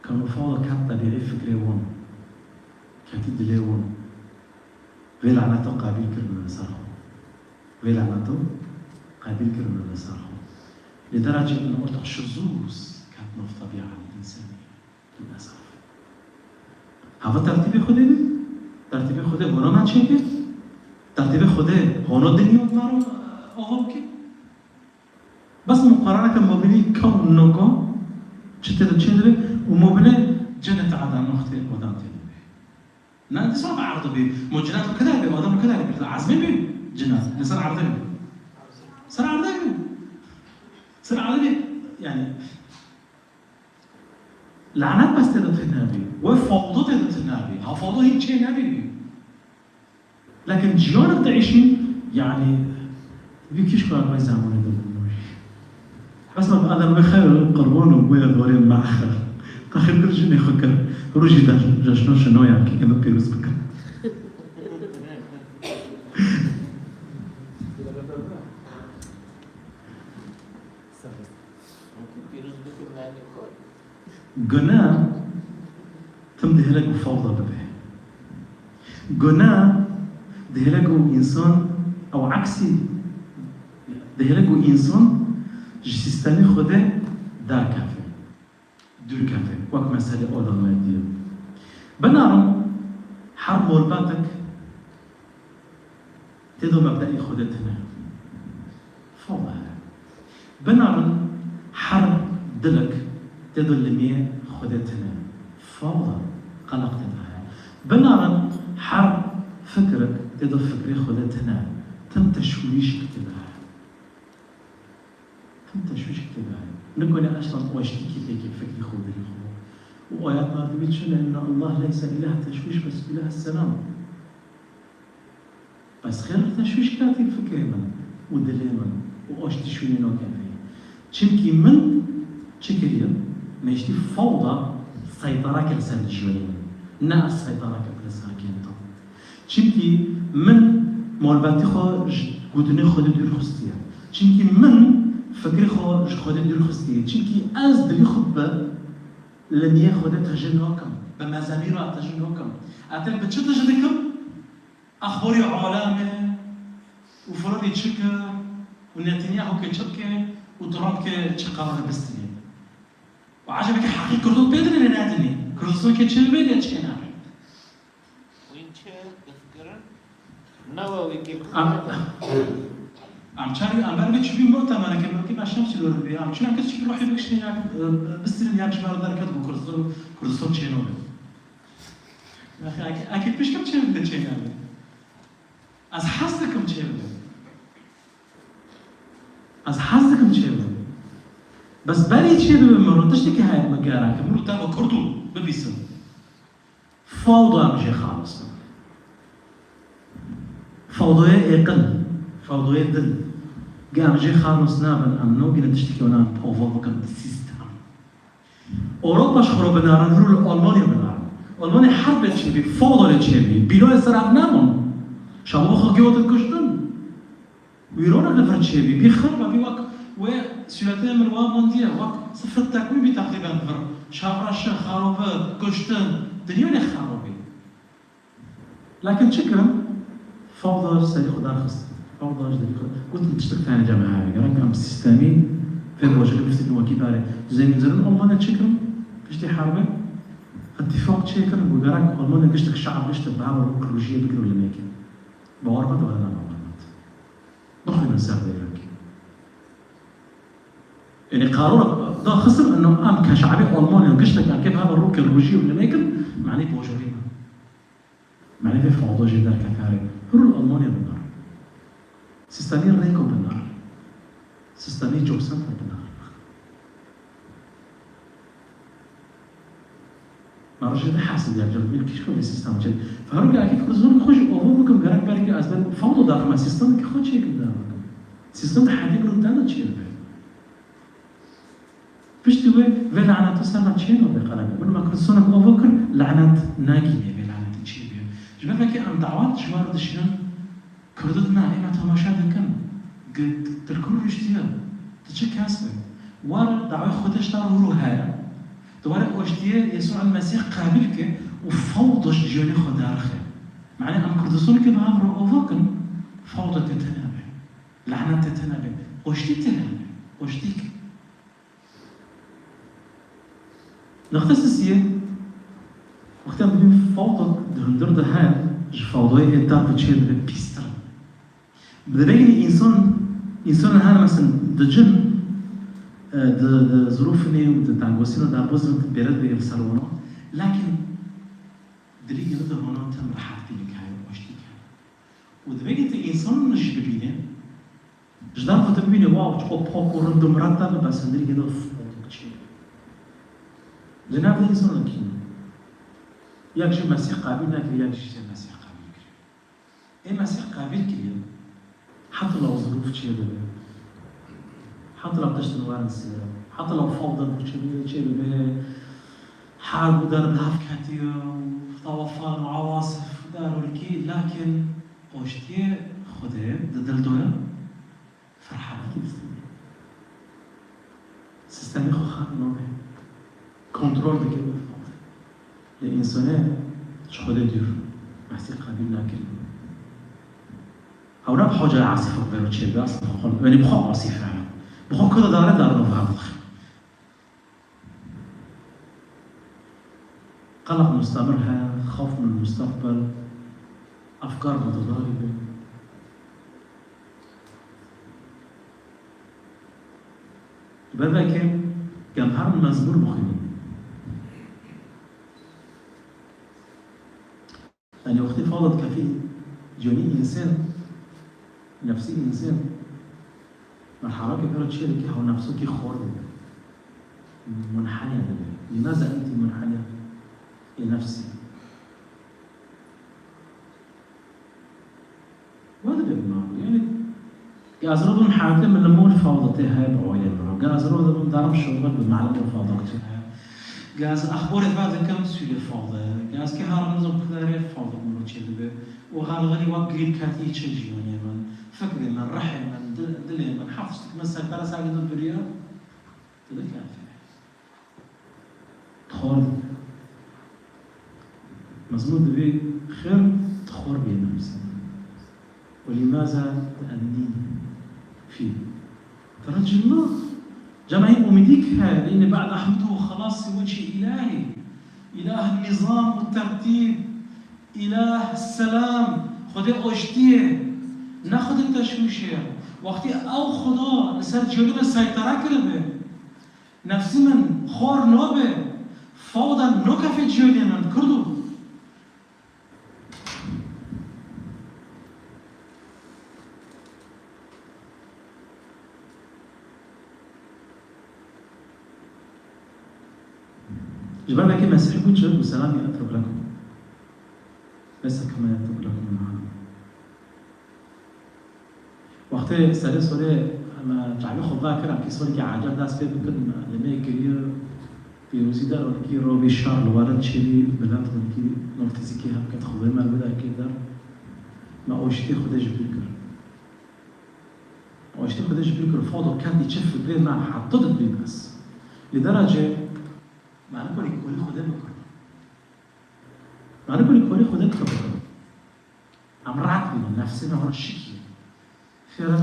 Kano fewda ket tebîayê fikrê wan. Ketî dilê wan. Vê laneta qebîl kirine li ser xwe. Vê laneta qebîl kirine li ser xwe. Li derecê min ortax şizûz ket nav tebîa însanî. Lilesef. Hava tertîbê Xwedê bî? Tertîbê Xwedê hona me çêkir? Tertîbê Xwedê hona dinya me re ava bike? Bes muqaraneke mabînî kewn û naka çi tê de çê dibe û mabînê cenet Eden wextê Adam tê dibe. Ne, dîsa bi erdê bî. Mo cenet li keda bî, Adam li keda bî. Ezmê bî cenet. Ne ser erdê bî. Ser erdê bî. Ser erdê bî. Yanî, lanet bes tê de tune bî. Wê fewda tê de tune bî. Ha fewda hîn çê nebî. Lakin ciyanek diêşîn, Yani, bir kişi var, ben zamanı da bulmuş. Aslında adam bir hayır, kurban û bu ya doğru mahkar. Kahir bir jüne xwe kir. Rojî der, cejno şinoya ki, eme pêroz bikin. Pêroz bikin, yani, xwe. Guna tim dihêle ku fewda bibe. Guna dihêle ku însan ew eksî, dihêle ku însan ji sîstemê Xwedê derkeve, dûr keve, wek meselê Adem û Evê. Binarin her morbetek tê de mebdeî Xwedê tune. Fewda heye. Binarin her dilek tê de limiyê Xwedê tune. Fewda, qeleq tê de heye. Binarin her fikrek tê de fikrê Xwedê tune. Tim teşwîşek tê de heye. Tim teşwîşek tê de heye. Nikone eslan aştîkî pêkê fikrê xwe û dilê xwe. Û ayetna dibî çi ne, inna Allah leyse îlah teşwîş bes îlah selam. Bes xêr teşwîş katî fikrê min û dilê min û aştî şûnê nakevê. Çimkî min çi kiriye? Meştî fewda seytara kir ser li jiyonê min. Ne ez seytara kir li ser kênta. Çimkî min malbatî xwe ji gotinê Xwedê dûr xistiye. Çimkî min fikrê xwe ji Xwedê dûr xistiye. Çimkî ez dilî xwe bi limiyê Xwedê tejin nakim. Bi mezemîra tejin nakim. Ez ê bi çi tijî dikim? Exbarê alemê û filanî çi kir û Netanyahu kê çi bike û Trump kê çi qerarê bistînê. Û ecebekî heqî Kurdo pê dinê lê nedinê. Kurdistan kê çi bê lê çi nabe. Wîn çi dixkirin? Newa wê kê Em, em çar em ber vê çi bî mutemeneke belkî me şemsî lor bê. Em çuna kes çi ruhî bikişin ya, e, bistînin ya ji ber derket bû Kurdistan, Kurdistan çê nabe. Axir, eke, eke pişkim çê bide çê nabe. Ez hez dikim çê bide. Ez hez dikim çê bide. Bes berî çê bibe min ro tiştekî heye min gerek. Min ro teva Kurd û bibîsim. Fawda em jê xalos nabin. Fawdayê êqil, fawdayê dil. Ge em jê xalos nabin, em nagihînin tiştekî wana em ava bikin di sîstem. Ewropa ji xwe re binarin, hûrû li Almanya binarin. Almanya her lê çêbî, fewda lê çêbî. Bîloyê ser ev nemon. Şabo xwe giyotin kuştin. Wîronek li vir çêbî. Bî xirbe, bî wek wê sûretê min wa mondiye. Wek sifir tekmî bî teqrîben vir. Şaxra şi, xarobi, kuştin. Dinya lê xerabî. Lakin çi kirin? Fawda ji serî xwe derxist. Fawda ji derî xwe. Gotin tiştek tane cem heye. Gerek em sîstemî vê rojê bistînin wekî berê. Zemînzirên Almanya çi kirin? Piştî herbê îtîfaq çêkirin. Got gerek Almanya giştek şe'b giştek bi hev re rojiyê bigire û limêke. Bawer me, bawer me, bawer me. Bixwînin ser vê yekê. Yanî qerara daxistin ino em ke şe'bê Almanya giştek em kê bi hev re rojiyê û limêkin, manî bajarî me. Manî vê fawda jê derkete herê. Hûrû li Almanya binar. Sîstemî Rêko binar. Sîstemî Job Center binar. Me rojê de hesib ya, cem milkî xwe vê sîstem çê. Ferûk, eke Kurdistan xwe jî ava bikim, gerek belkî ez ben fawda daxime sîstemekî xwe çêkim de bikim. Sîstem de hedî min tena çê dibe. Piştî wê, vê laneta ser me çê nabe qelebe. Min me Kurdistanek ava kir, lanet nagîne, vê lanetî çê bûye. Ji ber vekê em dawet ji war dişînin, Kurdo dina, ê me temaşe dikin. Gi-, Tirkûr rûştiye. Tu çi kes be? War dawê Xwedê ji te re hûrû heye. Tu were aştiyê Yesû el Mesîh qebîl ke û fawda ji jiyanê xwe derxe. Mane em Kurdistanê ke bi hev re ava kin, fawda te tene be. Lanet te tene be. Aştî tene be. Aştî ke. Nexte sisiyê, wexta em dibîn fawdek di hundir de heye, ji fawdayê ê derve çê dibe pîstir e. Bi devekî însan, însan her mesin di cin, e, di, di zirûfinê û di tengosîna derbazin bêre dibe ser wana. Lakin dilî gere de wana tim rehet bî, heye, aştî ke. Û divekî tu însan jî bibîne, Ji derve tu bibînî, wow, çiqo pak û rind û miret te bi, bes hundirî gelo fawdek çê. Li nav vê însanan kî ne? Yek jî Mesîh qebîl nekiriye, yek jî Mesîh qebîl kiriye. Ê Mesîh qebîl kiriye. Heta law zirûf çêbibe, heta law tiştin werin sêr, heta law fewda çêbibe, çêbibe, herb û derb hev ketiye û tawafan û awasif û darûlkî, lakin oştiyê Xwedê di dil de ye, ferhawetî distîne. Sîstemê xwe xatir nabe. Kontrol dike wê fewda. Lê însanê ji Xwedê dûr. Behsê qebîl nakirî. Ew ne bi hoca Asif bero çêbe, Asif xwe, yani bi xwe Asif yani. Bi xwe kula dare dare nû vardix. Qelq mustemir heye, xewf min mustaqbel, efkar mutedalî be. Beveke gem her mezmûr bixwînin. Yani wextê fewda dikefî cîhanî însan, nefsî însan, merhaleke pê re çê dike, hew nefsokî xor dibe. Munheniya dibe. Limaza enti munheniya? Ê nefsî. Wê dibe bi nav. Yani, gaziro bim heyatê min li mor fewda tê heye bi oyê min. Gaziro dibim darim şoxbet bi malum fewda kutî heye. Gaz exborê ve dikim sûlê fewda. Gaz ki har nizam kudarê fewda min çê dibe. Û xalxalî wek grîb ketî çi cîhanê min. Fikrê min, rihê min, di-, dilê min, her tiştik min serpere ser dû biriya. Dide kafir. Dixwar dibe. Mezmûr dibê xêr dixwar bê nefsê. ولماذا تأنين في ترجي الله؟ Cema hîn umîdîk heye, yine بعد أحمده وخلاص وجه إلهي. إله النظام والترتيب. Îlah selam, Xwedê oştiyê, ne Xwedê teşwîşê. Wextî ew Xweda li ser cîhanê min seytara kiribe, nefsî min xor nobe, fewda nokefê cîhanê min, Kurdo. Ji ber vekê Mesîh got, "Selamî etruk lekum. Leysa kema yetruk lekum el-alem." Wextê serê sorê me çavê xwe vekir, em kê sorekî acil dest pê bikin, lê me kiriye pîrozî der, wekî robî şer li werin çêbî, milet wekî nor fîzîkî hev ket, Xwedê me bide kê der. Me oştê Xwedê ji bîr kir. Oştê Xwedê ji bîr kir, fewda ketî çi fikrê me heta di bîr bes. Li derece me nikarî korî Xwedê bikin. Me nikarî korî Xwedê bikin. Em rehet bûn, nefsê me hona şikî. Xêr e,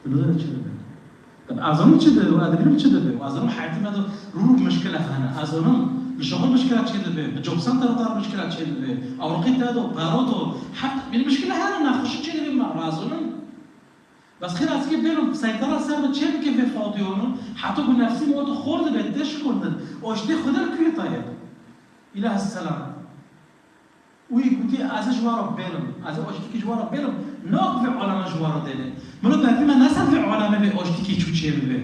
di nû de çi dibe? Tabi, ez zanim çi dibe, ez dibirim çi dibe. Ez zanim heyatê me de rû rû mişkile hene. Ez zanim li şoxul mişkile çi dibe, bi job center de mişkile çi dibe. Ewroqî te de, paro de, heft bin mişkile hene, nexweşî çi dibe me, ez zanim. Bes xêr ez kê bêrim, seytara ser me çê bike vê fewdiyonû, heta ku nefsî me wextê xor dibe, tê şikandin. Oştê Xwedê li ku ye taye? Îlah selam. Wî gotî, "Ez ê ji we re bêlim, ez ê oştikî ji we re bêlim." Ne wek vê aleme ji we re dêne. Miro bevî me ne ser vê aleme vê oştikî çû çê bibe.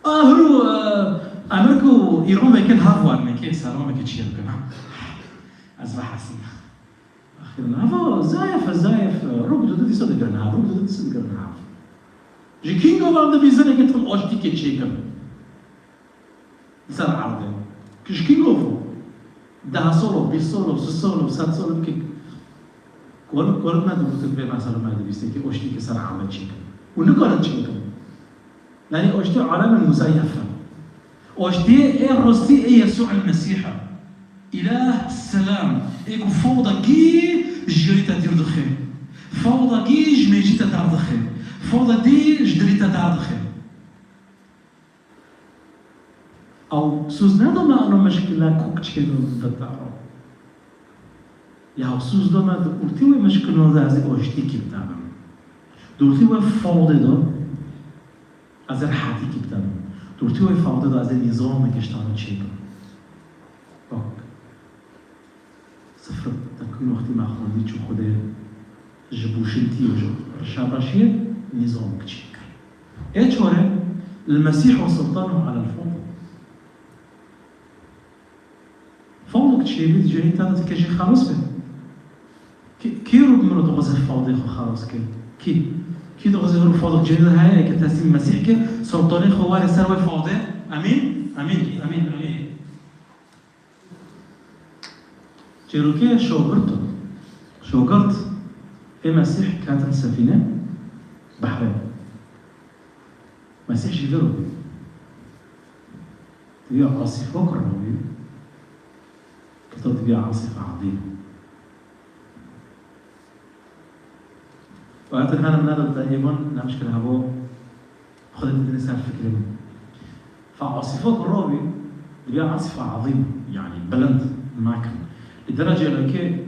A, hiro, e, emir ku îron vekir hev wan vekir, selamekê çê bikin, ha. Ez vehesîm. Axir, hava zayef e, zayef e. Rûk dide dîsa digirin hev, rûk dide dîsa digirin hev. Ji King of Art dibîzin eke tim oştikê çêkim. Li ser erdê. Kişkî gov. Deh solo, bîst solo, sî solo, sed solo bike. Kolik, kolik me digotin vê mesela me dibîstekî oştî ki ser erdê çêkin. Û nikarin çêkin. Yani oştî alemên muzeyef e. Oştî ê rostî ê Yesû el Mesîh e. Îlah selam. Ê ku fewda gî ji yolî te dûr dixe. Fewda gî ji mêjî te derdixe. Fewda dî ji dilî te derdixe. Ew sûz nedo me ano mişkile kok çêno li te ro. Ya ew sûz do me di ortê wê mişkilo de ez ê oştîkî bide bim. Di ortê wê fewdê de ez ê rehetîkî bide bim. Di ortê wê fewdê de ez ê nîzamekê ji te re çêkim. Bak. Sifir tekûn wextî me xwendî çû Xwedê ji bûşintî û ji reşabeşiyê nîzam kiçîk kir. Ê çore, المسيح وسلطانه على الفوضى. Fewdo çêbî di cihê te de dike jê xelos be. Kê, Kî rû bi min dixwaze fadê xwe xelas ke? Kî? Kî dixwaze rû fadê cihê heye ke teslîm Mesîh ke, sultanê xwe were ser wê fadê? Emîn? Emîn, emîn, emîn. Çîrokê şogirt o. Şogirt ê Mesîh ketin sefîne behrê. Mesîh jî vê robî. Diviya asîfok robî. Kitap diviya asîf azîm. Û hetin hene min neda te êvan ne mişkil hebo xwe didine ser fikrê min. Fa asîfok robî, diviya asîfa azîm, yanî bilind nakin. Li dereceyê ke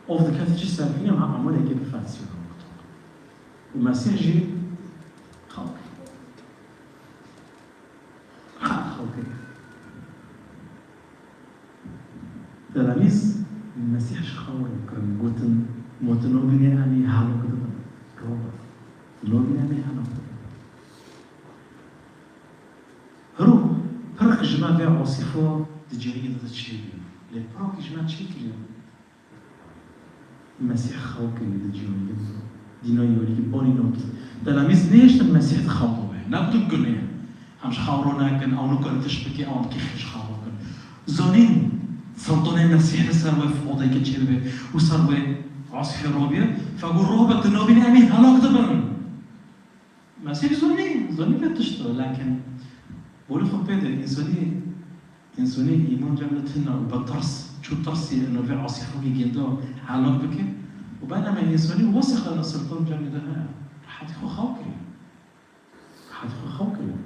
ov dikete çi sefîne ha ameleke bi felsî û Mesîh jî xalk. Xalk. Telamîz Mesîh ji xew re kirin, gotin, gotin, "No bîne em ê helok dibin." Roba. "No bîne em ê helok dibin." Hiro, pirk ji me vê asîfo di cihê de çêbû. Lê pirokî ji me çêkiriye. Mesîh xew kiriye di cîhanê de. Dîna yolî bonî nokî. Telamîz nehiştin Mesîh di xew de be. Negotin gunê ye. Em ji xew ro nekin, ew nikarin tişt bike, ew dikê ji xew ro kin. Zanîn, sultanê Mesîh li ser wê fodeke çêbibe û ser wê asîfê robiye. Fe got, "Robe, tu nabîne em ê helak dibin." Mesîh zonî, zonî vê tişt e, lakin bolê xwe pê de, însanî, însanî îman cem de tune û bi tirs, çû tirsî ino vê asîfokî gêndo helak bike û bename însanî wesîqe ino sultan cemê de heye. Rehetî xwe xew kiriye. Rehetî xwe xew kiriye.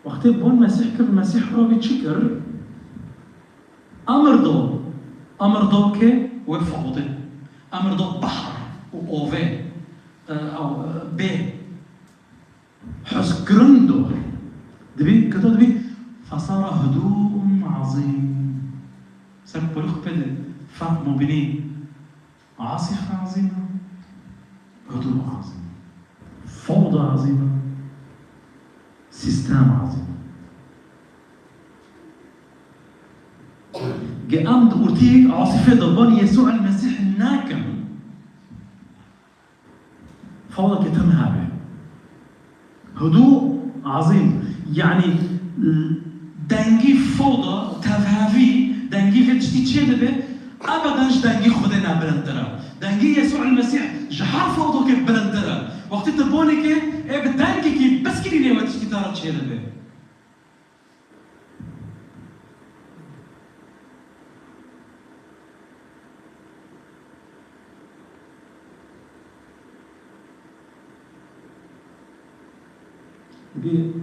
Wextê bon Mesîh kir, Mesîh ro vî çi kir? Emir do. Emir do ke wê fewdê. Emir do behr û ovê, e, ew, e, bê. Hezkirin do. Dibî, kito dibî, "Fesara hudû'un azîm." Ser polî xwe pê de, ferq mubînî. Asîf azîm e, hudû azîm e. Fewda azîm e, sîstem azîm e. Ge em di ortî asîfê de ban Yesû el Mesîh nakin, fewda ke tim hebe. Hudû azîm, yanî, dengî fewda, tevhevî, dengî vê tiştî çê dibe, ebeden ji dengî Xwedê ne bilindtir e. Dengî Yesû el Mesîh ji her fewdokê bilindtir e. Wextê tu bonekê, ê bi dengekî piskirînê wê tiştî te re çê dibe. Dibî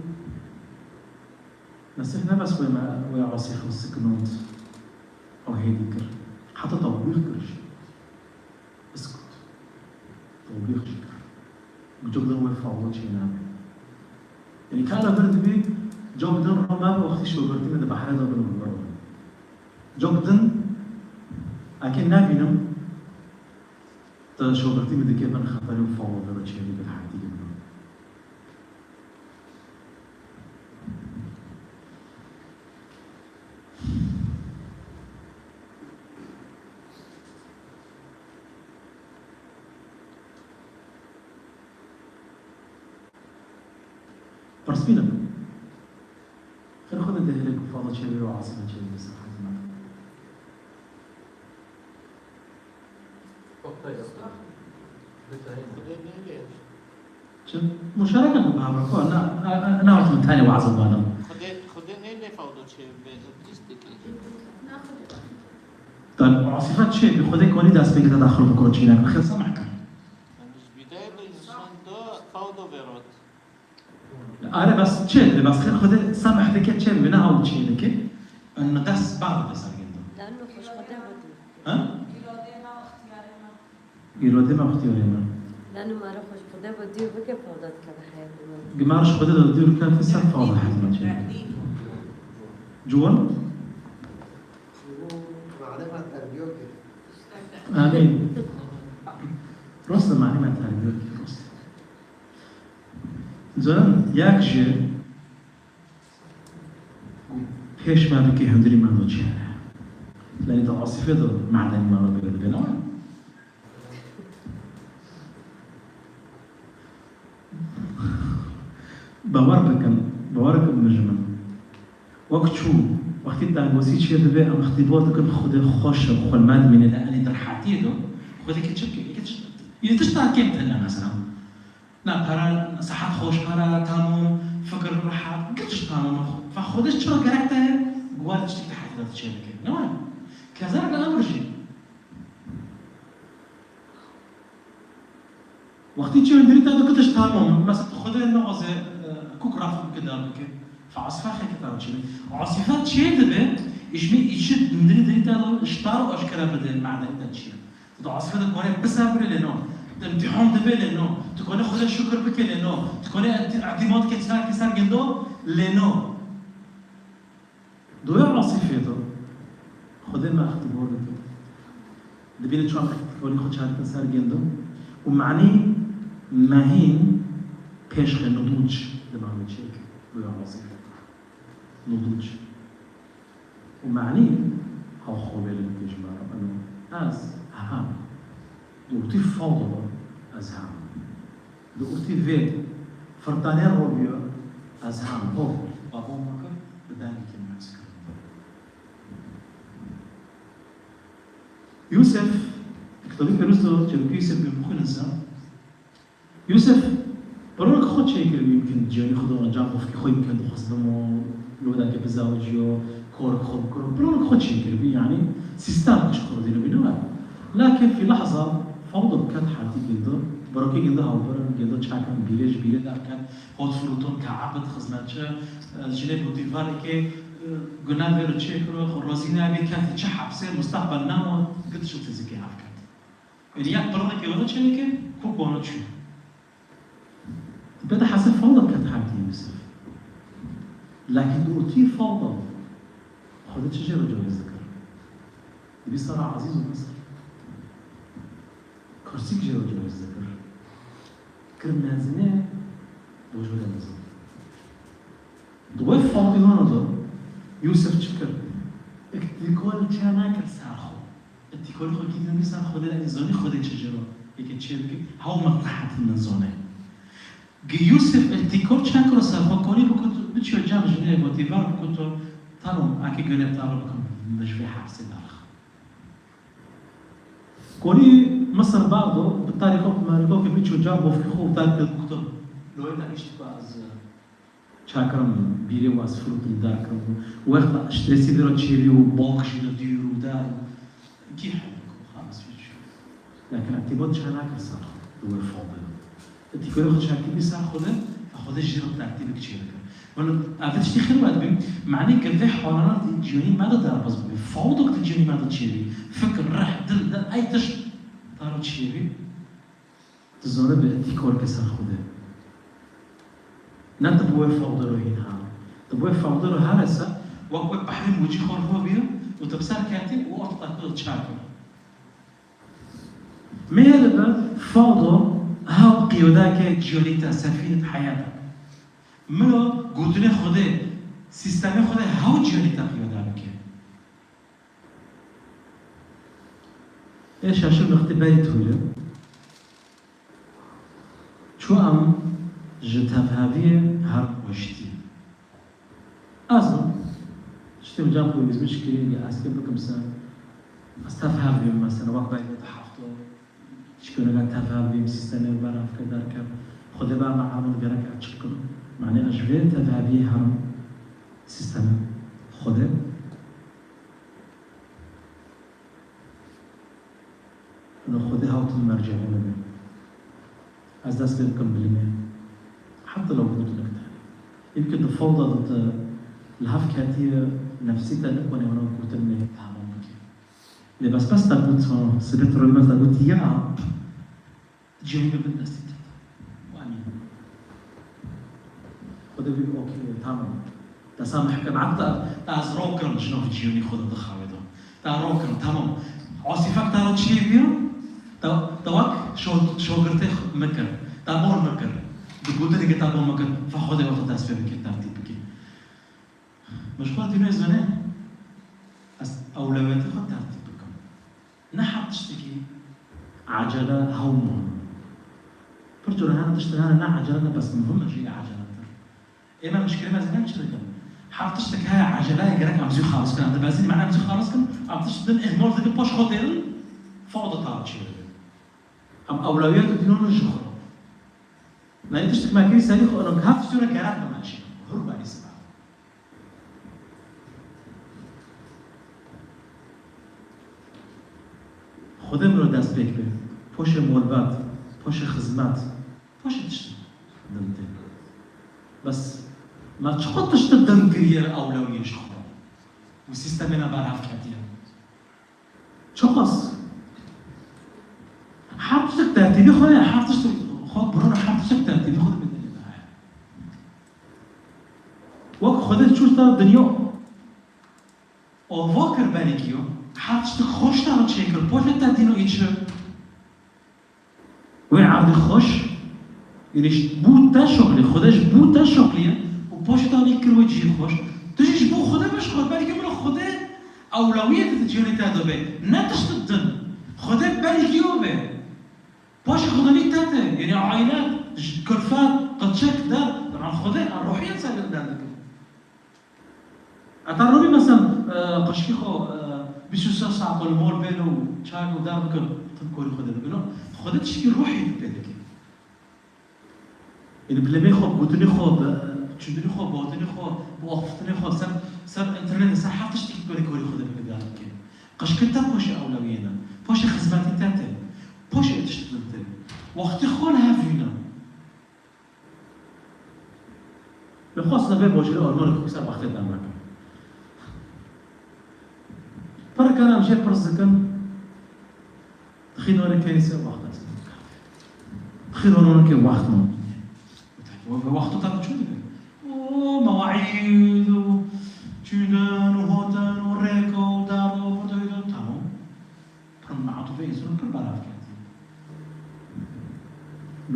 Mesîh ne bes wê me, wê asî xwe siknand û hêdî kir. Heta tewbîx kir jî. Biskut. Tewbîx jî kir. Bi cok din wê fawil çê nabe. Yanî kala vir dibî, cok din ro me wextî şogirtî me di behrê de bin û bi vir bin. Cok din, eke nebînim, te şogirtî min dike bin xeterê û fawil vir û çênî bin herdî bin. Pirsbînim. Xêr xwe de dihêle ku fala çêbê û asîna çêbê ser hezmet. Çi? Muşareke ku bi hevra xwe, na, na, na, nahatim tenê wazim banim. Xwedê, Xwedê nêlê fewdo çêbê, îblîs dikê. Dan, asîfa çêbê, Xwedê konî dest pê gide daxil bikon çînek. Xêr semeh kir. Yanî ji bîdayê de însan da fewdo vêrot. Are bes çê dibe, bes xêr Xwedê semeh dike çê dibe, ne ew çê dike. Em dest berdide ser gênda. Lano xweş Xwedê bo dûr. Ha? Îrodê me, ixtiyarê me. Lano mare xweş Xwedê bo dûr bike, fewda dike bi heyatê me. Gi mare ji Xwedê de dûr kete ser fewda heyatê me çê. Ciwan? Amîn. Rost e, mane me terbiye kir, rost. Canan, yek ji pêş me bike hundirî me do çi hene. Lê di asîfê de medenî me re bê dibe, ne? Bawer bikin, bawer bikin bijî min. Wek çû, wextî dengozî çê dibe, em îxtîbar dikin Xwedê xweş e, xwe li me dimîne, lê enê di rehetiyê de, Xwedê ke çi bike, yê ke çi, yê tişta kêm tune mesela. Na pere, sehet xweş, pere tamam, fikir rehet, giş tamam. Fa Xwedê çi gerek te ye, guwar tiştê di heyatê de çê bike. Ne wayê? Kezar li emir jî. Wextî çi hundirî te dikitiş tamam. Mesela Xwedê naxwaze, e, kuk rafik bike dar bike. Fa asifa xeke te çi be. Asifa çê dibe, îşmî îşi hundirî dirî te de ştar û aşkere bide, madeni te çi ye. Tu da asifa de kore pisebire lê no. Tu imtîhan dibe lê no. Tu kone Xwedê şukir bike lê no. Tu kone îtî-, îtîmat ke ser ke ser gendo lê no. Doya asîfê de Xwedê me îxtîbar dike. Dibîne çawa îxtîbarî xwe çarîtin ser gendo û manî mehîn pêş xe nudûc di navê çêke. Doya asîfê de. Nudûc. Û manî ew xwebêlê dike ji me re. Eno ez hem. Di ortî fawdo de ez hem. Di ortî vê firtanê robiyo ez hem. Ho, babo me kir, bi dengekî me ez kir. Yûsef, di kitabê Pîroz de çêrokê Yûsef bixwînin se, Yûsef, pirrek xwe çêkiribî, yimkin ciyawî xwe de encam bifkî, xwe yimkin dixwest bimo, li wê derke bizawiciyo, korek xwe bikiro, pirrek xwe çêkiribî, yanî sîstem ji xwe re dînibî, ne? Lakin fî lehza fawda ket hetî gildo, birokê gildo hawbirin, gildo çakin bîrê ji bîrê derket, hot firotin, kaebit, xizmetçi, e, jinê Potîfarê ke, e, guna vê re çêkiro, xwe razî nebî, ketî çi hepsê, mustaqbel nema, git ji tizikê hev ket. Yanî yek pirrek wana çêneke, kok wana çû. Bede hesê fawda ket hetî Yûsif. Lakin di ortî fawda Xwedê çi jê re cawîz dikir? Dibî sara Ezîz û Misir. Kursîk jê re cawîz dikir. Kir mezine, bojore mezin. Di wê fawdî wana de Yûsif çi kir? Îtîkol çê nekir ser xwe. Îtîkolê xwe kî dînî ser Xwedê, lê zanî Xwedê çi jê re yeke çê bike, hew min rehet min zane. Gi Yûsif îtîkol çê kiro ser xwe, konî bikut, biçiyo cem jinê Potîfar bikut, tamam, ake gönê te re bikim, min ji vê hepsê derxin. Konî Misir berdo, bi tarî xwe, bi merî xwe ke biçiyo cem bofkê xwe û derkir bikut, loyê te îşt ku ez, e, çakirim bîrê û ez firotin derkirim û wexta strêsî vê re çêbî û bak jî li dûr û der û kî hewlek û xalis wî çû. Lakin îtîbat çê nekir ser di wê fawdê de. Îtîkolê xwe çekî bî ser Xwedê, Xwedê jê re tertîbek çê dikir. Wele ev tiştî xêr we dibî, manî ke vê halana di cîhanî me de derbas bibî, fawdek di cîhanî me de çêbî, fikir, rih, dil, de ey tişt te re çêbî. Tu zane bi îtîkol ke ser Xwedê. Ne tu bi wê fawde re hîn here. Tu bi wê fawde re here se, wek wê behrê mûcî xwe roviye û tu bi ser ketî û orta te xwe çar kir. Mê dibe fawdo hew qiyodeke cîhanî te, sefînet heyat e. Milo gotinê Xwedê, sîstemê Xwedê hew cîhanî te qiyoda bike. Ê şeşim nixtî berî tûle. Çu em ji tevheviyê her xweştî. Ez im, tiştê min cem xwe wîzmiş kirî, ez kê bikim se, ez tevhev bîm, mesela, wek berî heta hefto, Çikûneka tevhev bîm, sîstemê û berav kir derket. Xwedê ba me emin gerek ez çi bikim. Manê ez ji vê tevheviyê herim sîstemê Xwedê. Li Xwedê hawtin mercehê min bê. Ez dest pê bikim bilimê. Heta lew gotinek tenê. Yimkin di fawda de tu li hev ketiye, nefsî te nikone wana gotinê tamam bike. Lê bes bes te got, ha, sibê tu rûmet te got, ya, cihê min bin destê te de. Û emîn. Xwedê bî, okey, tamam. Te samih kim, heta te ez ro kirim ji nav cihê xwe de dixawe de. Te ro kirim, tamam. Asîfek te re çiyê bîyo, te, te wek şo-, şogirtê xwe min kir. Te bor min kir. Di gotinê ke te bor min kir, fa Xwedê wexta dest pê bike, tertîb bike. Min ji xwe dî nêzane, ez ewlewiyatê xwe tertîb bikim. Ne her tiştekî ecele hew muhim e. Pir cure hene tiştek hene ne ecele ne bes muhim e, jî eceletir. Ême mişkilê me zî ne çi dikin? Her tiştek heye, ecele heye, gerek em zû xalis kin. Em dibezin, mane em zû xalis kin, em tişt din ihmal dikin, paş xwe têrin, fawda tara çêdikin. Em ewlawiyet dînon ji xwe. Nayê tiştek me kirî serî xwe, ino heft sure gerek me çi. Hur berî sima. Xwedê min dest pêk be. Poşê morbet, poşê xizmet, poşê tişt din tê. Bes me çiqas tişt din kiriye ewlawiyê ji xwe û sîstemê me berhev ketiye. Çiqas. Her tiştek tertîbî xwe ye, her tiştek xwe birûne, her tiştek tertîbî xwe dibêje. Wek Xwedê çû ser dinya ava kir belkî yo, her tiştek xweş tara çêkir, poşê te dîno î çi? Wê erdê xweş, yanî ji bo te şoklî, Xwedê ji bo te şoklî ye û poşê te wî kir wê cihê xweş. Tu jî ji bo Xwedê meşxul, belkî min Xwedê ewlawiyê te di cîhanê te de be, ne tişt din. Xwedê belkî yo be. Paşê Xwedê nî te te, yanî aîle, ji kulfet, qilçik, der, Xwedê, ruhiyet ser li der dikin. Heta rûnî, meselen, e, xwişkî xwe, e, bîst û sê saet li mor bên û çayek û der bikin, tim korî Xwedê bikin. Xwedê tişkî ruhî pê dike. Yanî bi lemê xwe, gotinê xwe, bi çûdinê xwe, batinê xwe, bi axiftinê xwe, ser, ser înternetê, ser her tiştekî korî, korî Xwedê bikin, der bikin. Xwişkî te paşê ewlawiyê ne. Paşê xizmetî te tê. Paşê tişt din tê. Wextê xwe li hev vîne. Min xwest li vê bojêrê armanê xwe ser wextê dem bikim. Pir kar em jê pirs dikin, dixî norê kenîsê wext ez. Dixî norê ke wext min. Wexto te çû dibe. O mewaîd û çûdin û hotin û rêk û dar û burada, tamam. Pir meatûfê însan pir belav ketiye.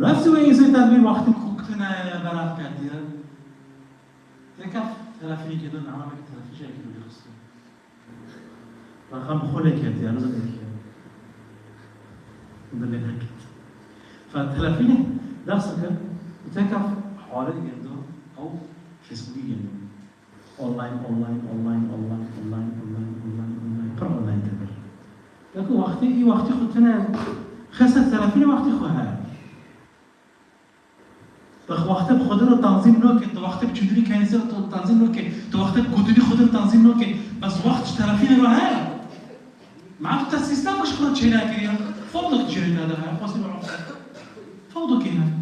Nefsê wê însan tedbîr wextê ku kitine belav ketiye. Têkef telefînê kê din, elamekî telefîn jî ekî wî xistin. Raqam bi xwe lê ketiye, nizam êdiye. Min lê neket. Fa telefînê dest kir û têkef halê gendo ew Facebookî gendo. Online, online, online, online, online, online, online, online. Pir online te bir. Belkî wextê, î wextê xwe tune xese telefînê wextê xwe heye. Tu wextê bi xwe de tanzîm noke, tu wextê bi çûdinî kenîsê de tanzîm noke, tu wextê bi gotinî xwe de tanzîm noke. Bes wext ji telefînê re heye. Ma tu te sîstem ji xwe çênekiriye. Fawdek cihê te de heye. Xwesî bi Fawdekê heye.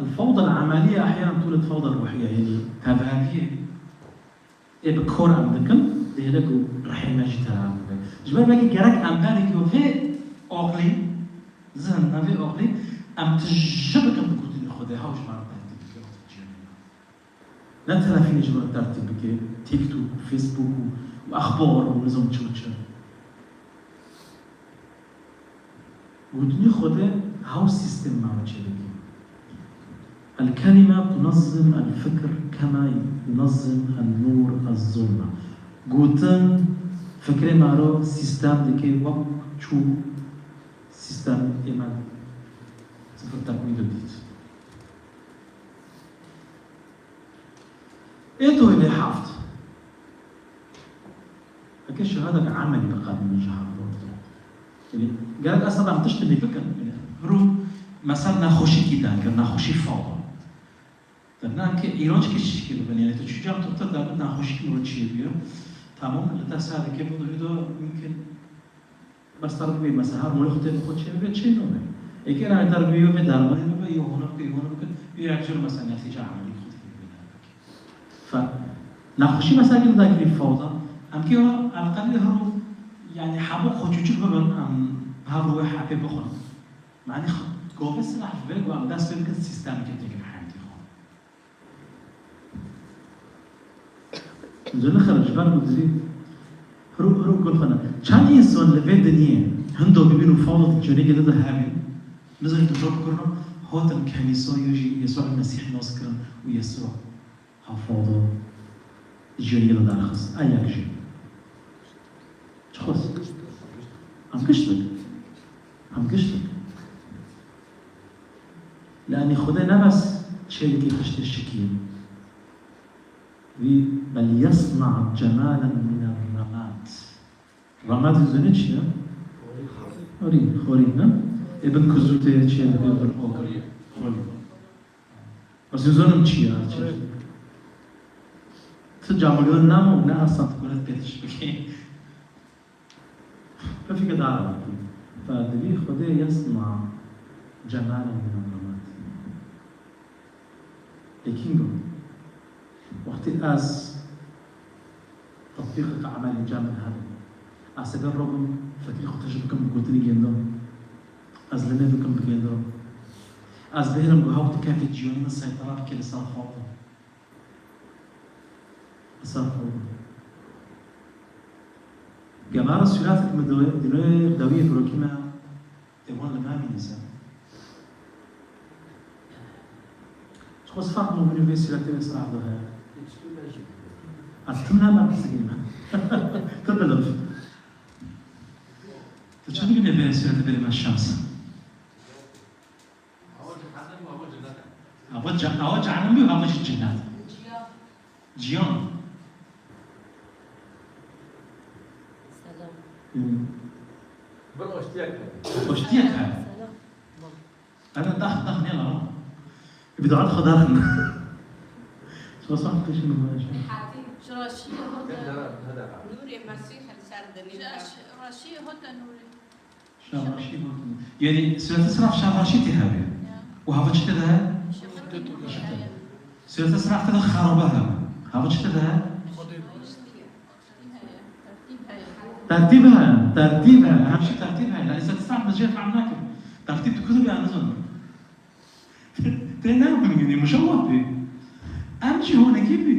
الفوضى العملية أحيانًا تولد فوضى روحية، yanî tevheriyê ê bi kor em dikin, dihêle ku rihê me jî tevher bibe. Ji ber vekî gerek em berê ku vê aqlî, zihin me vê aqlî, em tije bikin bi gotinê Xwedê, hew ji me re tertîb bike, wextê cîhanê me. Ne telefînê ji min re tertîb bike, TikTok û Facebook û, û exbar û nizam çi û çi. Gotinî Xwedê hew sîstem me re çêdike. الكلمة تنظم الفكر كما ينظم النور الظلمة. Gotin fikrê me re sîstem dike wek çû sîstem ê me sifir tekmîl didît. Ê toyê heft. Heke şehadek emelî bi qebûl ji hev re. Yanî, gerek aslında em tiştê lê bikin. Yanî, hiro mesela nexweşîkî dan kir, nexweşî fal. Te nan ke îroç ke çişkî bibin. Yanî, tu çû cem doktor da bi nexweşîkî îroç çi bûye. Tamam, li te sade ke bu da mümkün. Bes terbiyê mesela her mûlê xwe tê xwe çê bibe, çê nû be. Êkê nayê terbiyê wê dermanî bibe, yê hûn bike, yê hûn bike, yê yek jir mesela netîce emelî xwe tê bibe. Fe, nexweşî mesela ki da kirî fawda, em kê wa elqelî de hiro, yanî hebo xwe çûçik bibin, em hev wê hepê bixwin. Manî xwe, govê silah bibe, ku em dest pê bikin, sîstemeke têkil heyatê xwe. Ji nixin ji ber ku dizî hiro hiro gul xwe ne. Çend însan li vê dinyê hindo bibîn û fawda di cihê de hebîn, nizanî tu zor bikirno, hatin kenîsa yo jî Yesûa Mesîh nas kirin û Yesûa ha fawda di cihê de derxist. Ev yek jî. Çiqas? Em giştik. Em giştik. Xwedê ne bes çêlikê tiştê şikî ye. Wî bel yesna cemalen mine remat. Remat zûnê çi ye? Xorî, xorî ne? Ê bin kuzû tê çê dibê bin ogirî. Xorî. Ez ê zonim çi ye, çi? Tu camegilin namo, ne asan tu kuret pêtiş bikî. Pefike dara bikî. Ferdivî Xwedê yesna cemalen min remat. Lê kîngo? Wextî ez Tetbîqeke emelî ca min hebe. Ez ê ber robim, fikrî xwe tij bikim, bi gotinî gêndim. Ez limê bikim, bigêndirim. Ez bihêlim ku hewt kefê ciyonî min seytera bike li ser xwe de. Li ser xwe de. Gemara sûretek min di wê, di wê dawiyê birokî me. Ê wan li me bînîse. Ji xwe sifat mûmînî vê sûretê wê siraf de heye. Ez tim ne me pisigî me. Tu biliv. Tu çi dibînî vê sûretê berê me şems? Awa ce-, awa cehennem bî, awa jî cennet. Ciyan. Selam. Hmm. Bir oştiyek hebe. Oştiyek hebe. Selam. Ana dax, dax ne la? Bir dua da dax. Şo saf kışın mı? Şo raşî hota nûrê Mesîh li ser dilê. Şo raşî hota nûrê. Şaraşî gotin. Yani, sûreta siraf şaraşî tê hebe. Ya. Û hava çi tê de he? Şaraşî. Sûreta siraf tê de xeraba hebe. Hava çi tê de he? Tertîb he, tertîb he. Her şey tertîb he. Yani, sûreta siraf min jê fehm nakir. Tertîb tu kudu bir anızın. Tê ne bimînî, muşewweh bî. Em jî honekî bî.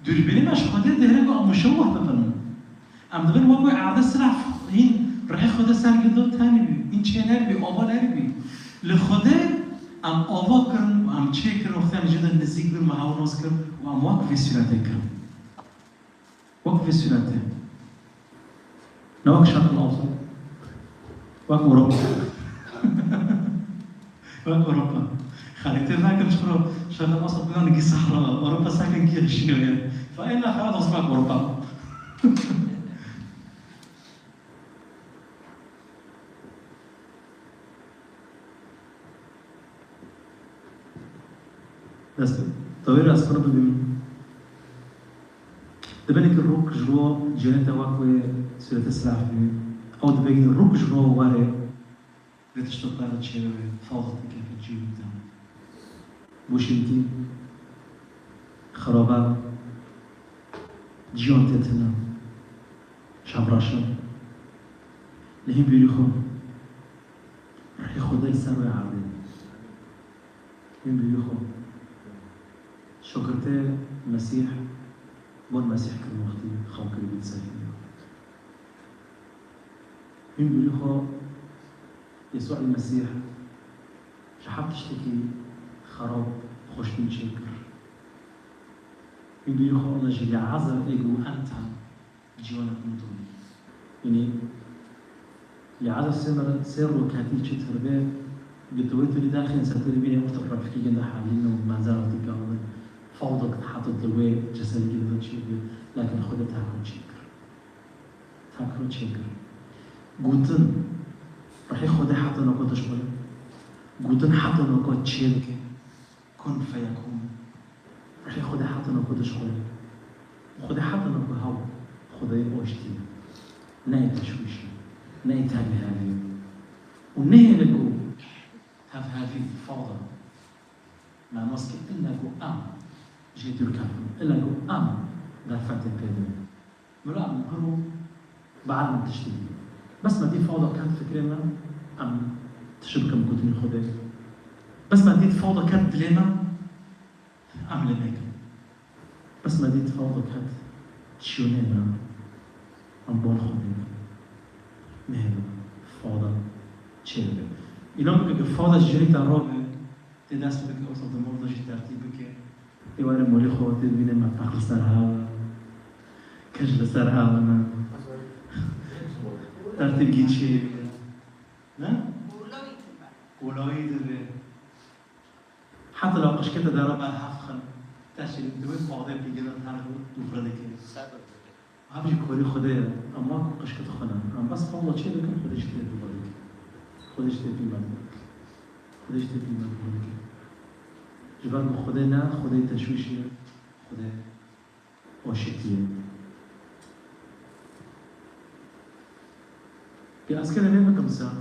Dûrbînê me ji Xwedê dihêle ku em muşewweh bibin. Em dibin wek wê erdê siraf hîn rihê Xwedê ser girdo tenê bî, hîn çê neribî, ava neribî. Li Xwedê em ava kirin û em çê kirin, wextê em jê de nizîk bin, me hew nas kir û em wek vê sûretê kirin. Wek vê sûretê. Ne wek Şerq Ewsat. Wek Ewropa. Wek Ewropa. Xalî tê nakin ji xwe Şerq Ewsat bigan gî sehra. Ewropa sakin gî hişîyo ye. Fa êna xewa dost wek Ewropa. Dest, tawê ez xwe bibînim. Dibêne ki rûk ji ro cênete wek wê sûrete siraf bî. Ew dibêne rûk ji ro warê vê tişto pere çêve wê, fawda tike ke cî bide. Bûşintî, xiraba, ciyon tê tine, şemraşin. Li hîn bîrî xwe. Ruhê Xwedê li ser wê erdê. Hîn bîrî xwe. Şogirtê Mesîh, bon Mesîh kirin wextî xew kiribî li ser hînê. Hîn bîrî xwe Yesû el Mesîh ji her tiştekî xerab xweştîn çêkir. Hîn bîrî xwe li ji Lîazar ê ku enta ciwanek nû dûnî. Yanî, Lîazar sê mer-, sê roketî çi tirbê, gi tu wê tu lî derxên ser tu dibînê wexta rafikî ginde halîn û menzera tu gavin. Fawda heta tu wê cesedî ginde çi bi, lakin Xwedê tahko çêkir. Tahko çêkir. Gotin, ruhê Xwedê heta noko dişxulin. Gotin heta noko çêdike. Kun feyekun. Ruhê Xwedê heta noko dişxulin. Xwedê heta noko hew Xwedê oştî ye. Ne yê teşwîş e. Ne yê tevî hevî ye. Û nehêle ku tevhevî, fawda, me nas kir, ille ku em jê dûr kevin. Ille ku em derfetê pê bidin. Mela em gir û bi elm tiştî bî. Bes me dît fawda ket fikrê me, em tişt bikin gotinî Xwedê. Bes me dît fawda ket dilê me, em lê nekin. Bes me dît fawda ket şiyonê me, em bon Xwedê nehêlin fawda çêbibe. Înan bike ku fawda ji jinî te rabe, Tê dest bike, wisa di mol de jî tertîb bike. Tê were molê xwe, tê bibîne metbex li ser hev e. Kej li ser hev e. Tertîb gî çêbîne. Ne? Kolayî dibe. Heta la qişkê te dera ber hev xin. Te şirîn tu wê fadê pî gina ter dûxre dike. Hev jî korî Xwedê ye. Em wan ku qişkê dixwine. Em bes fadla çê dikin, Xwedê jî tê dûxre dike. Xwedê jî tê pî me dike. Xwedê jî tê pî me dûxre dike. Ji ber ku Xwedê ne, Xwedê teşwîşê, Xwedê aşitiyê. Ke ez kere vê bikim ser,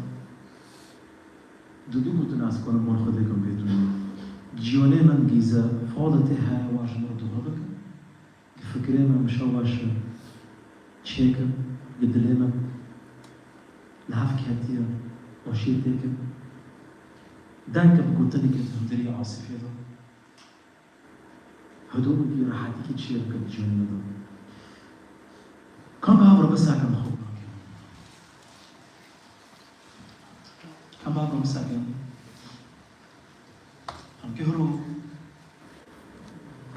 du du gotin ez karim wan Xwedê kim bê dû. Ciyonê min gîze, fadê tê heye, wan ji min re dûxre bikim. Gi fikrê min mişa wan ji çêkim, gi dilê min li hev ketiye, aşiyê têkim. Dengke bi gotinekê di hundirî asîfê de. Hidû wekî rehetîkî çêbike di ciyonê me de. Kam bi hev re bisekin xwe nake. Kam bi hev re bisekin. Em kê hiro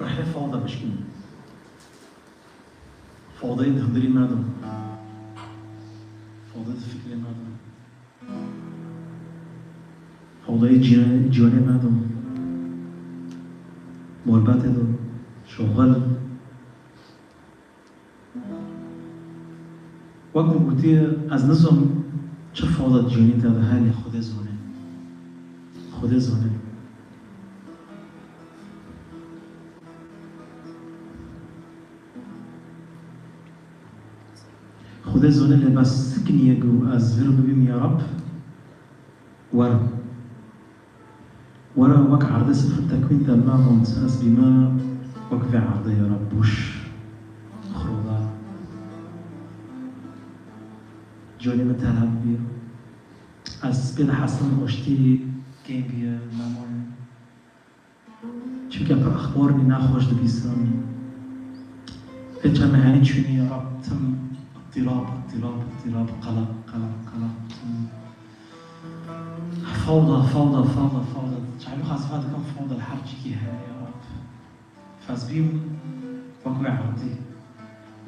rehlê fal de bişkînin. Fadeyê di hundirî me de. Fadeyê di fikrê me de. Hewleyê cî-, cîyanê me do. Muhebetê do. Şoxel. Wek min gotiye, ez nizom çi fada cîyanê te de heye, Xwedê zane. Xwedê zane. Xwedê zane lê bes sikiniye ku ez vir bibîm ya Rab. Were. Were wek erdê sifir tekwîn te li me mont, ez bîme wek vê erdê ya Rab boş. Xroda. Cîyanê min telef bî. Ez pê dihesinim aştî kêm bîye, nemaye. Çimkî pir exbaranî nexweş dibîsim. Pê çend mehanî çûnî ya Rab tim îttirab, îttirab, îttirab, qelaq, qelaq, qelaq, tim. Fawda, fawda, fawda, fawda. Çaybî xazifa dikim fawda li her cîkî heye ya Rab. Ez bîm wek wê erdî.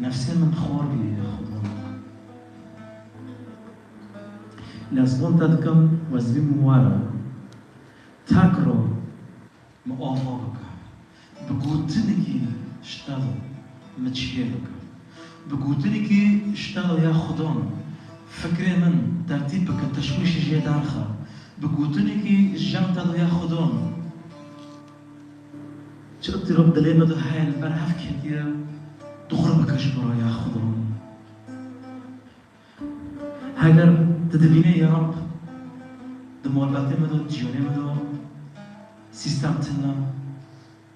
Nefsê min xwar bî ya Xuda. Lê ez bon te dikim, ez bîm were. Tek ro. Min ava bike. Bi gotinekî ji te re min çê bike. Bi gotinekî ji te re ya Xudan fikrê min tertîb bike, teşwîşê jê derxe. Bi gotinekî ji cem te re ya Xudan. Çi îttirab dilê me de heye li ber hev ketiye, dûxre bike ji min re ya Xudan. Heger tu dibînî ya Rab, di malbatê me de, di cîyanê me de sîstem tune,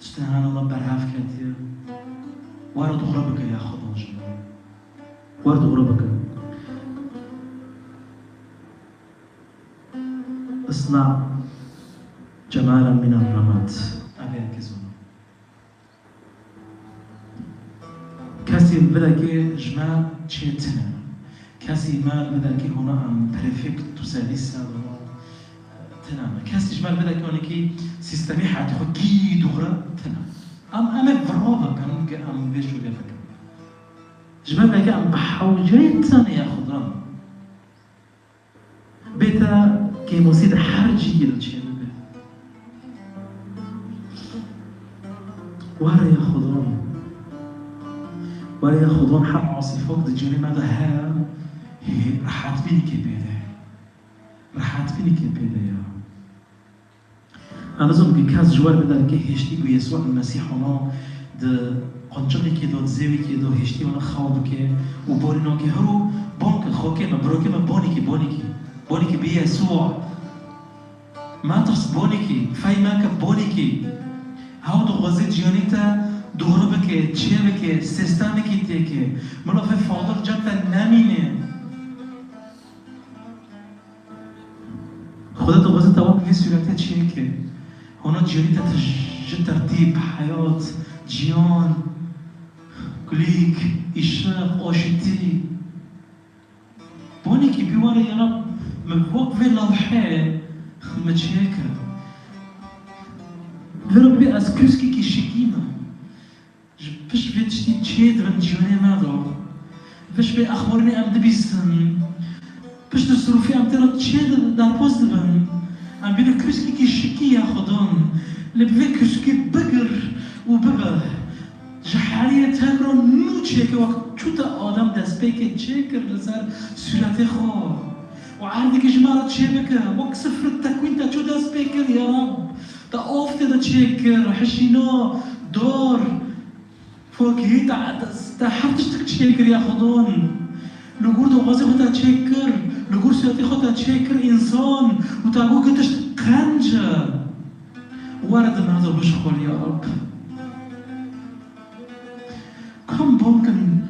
tiştên hene li ber hev ketiye, were dûxre bike ya Xudan ji min. Were dûxre bike. Isna cemalen minen remed. Ev yekê zû. Kesî li vê derkê ji me çê tune. Kesî me li vê derkê hona em prefekt û servîs ser hona tune me. Kesî ji me li vê derkê honekî sîstemî heyatê xwe gî dûxre tune. Em, em ê vira bikin, em vê şûlê bikin. Ji me veke em bi hewceyê tune ya Xudan. Bê te kêmosî di her cî yê de çêbibe. Were ya Xudan. Were ya Xudan, her asîfok di cîhanê me de heye, hê rehetbînî kê pê de. Rehetbînî kê pê de ya. Ez nizom ku kes ji we re bide ke hêştî ku Yesûa Mesîh hona di qunçikekê de, di zêwekê de hêştî hona xew bike û bonî nake. Hiro bon ke, xokê me, birokê me, bonî kê, bonî kê. Bonî kê bi Yesûa. Metirs bonî kê, fey meke bonî kê. Hew dixwaze cîhanî te dûxre bike, çê bike, sîstemekî têke. Mila vê fadil cem te nemîne. Xuda dixwaze te wek vê sûretê çêke. Hona cîhanî te tij, ji tertîb, heyat, ciyan, kulîk, îşiq, aşitî. Bonekî bî were ya Rab, min wek vê lewhê min çêke. Vê Rabbî ez kuskekî şikî me. Ji pişt vê tiştî çê dibin cîhanê me de. Pişt vê exbaranê em dibîsin. Pişt di sirûfê em tê re çê di-, derbas dibin. Em bîne kuskekî şikî ya Xudan. Li vê kuskî bigir û bibe. Ji heriyê tekra nû çêke wek çûte Adem destpêkê çêkir li ser sûretê xwe. Û erdekî ji me re çêbike. Wek sifir tekwîn te çû dest pê kir ya Rab. Te av tê de çêkir, hişîna, dor. Fokî te, te, te her tiştik çêkir ya Xwedon. Li gor daxwazê xwe te çêkir, li gor sûretê xwe te çêkir însan û te got ku tişt qenc e. Were di me de bişuxul ya Rab. Kam bang in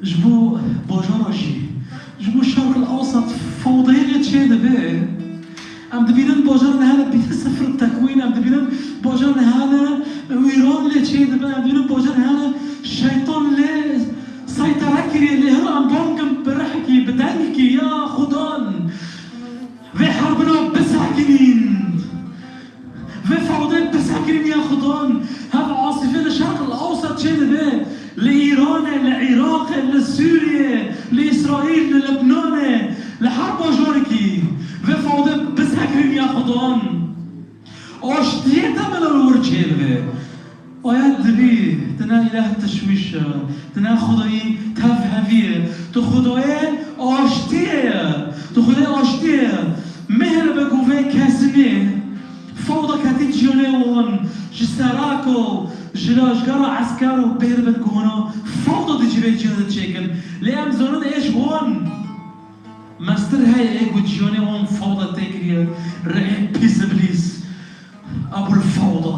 ji bo bajara jî, ji bo Şerq el Ewsat fewdeyê lê çêdibe. Em dibînin bajarên hene bîne sifir tekwîn, em dibînin bajarên hene wîran lê çêdibe, em dibînin bajarên hene şeytan lê seytere kiriye, lê hira em bang in bi rihkî, bi dengkî, ya Xudan, vê herbina bisekinîn. Vê fewdê bisekinîn ya Xudan. Hev asîfê li Şerq el Ewsat çêdibe. Li Îranê, li Iraqê, li Sûriyê, li Îsraîl, li Libnanê, li her bajarekî. Vê fewdê bisekinîn ya Xudan. Aştiyê te bila li wir çêdibe. Aya dibî, tu ne îlah teşwîş e, tu ne Xwedayî tevhevî ye, tu Xwedayê aştiyê ye, tu Xwedayê aştiyê ye. Mêhr be ku vê kezinê fewda ketî ciyanê wan, ji serako, ji lajgera esker û bêr be ku hona fewda di civê ciyanê de çêkin. Lê em zanin ê ji wan mestir heye ê ku ciyanê wan fewda tê kiriye, rihê pîs îblîs. Ebul fewda,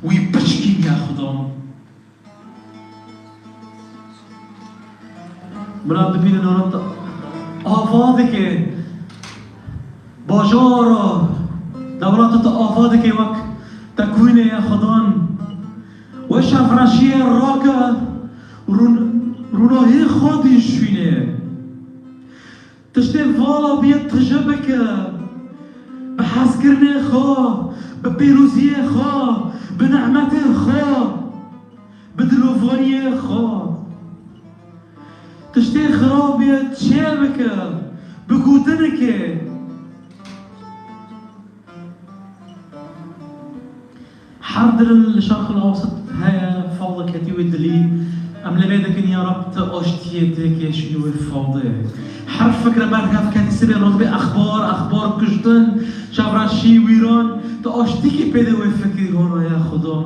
wî piçkî ya Xudan. Mira dibînin ora te ava dike. Bajara, dewlata te ava dike wek tekwînê ya Xudan. We şevreşiyê rake, rûn-, rûnahiyê xwe dî şûnê. Tiştê vala bûye tije bike, bi hezkirinê xwe, bi pîroziyê xwe, bi nehmetê xwe, bi dilovaniyê xwe. Tiştê xirab bûye çê bike, bi gotinikê. Her dilin li Şerqil Ewsat heye, fewda ketî wê dilî. Em lê vê dikin, ya Rab, tu aştiyê têkê şûnî wê fewdê. Her fikre berhev ketî sibê rûdibê exbar, exbar, kuştin, çavreşî, wîran. Tu aştîkî pê de wê fikirî hona ya Xudan.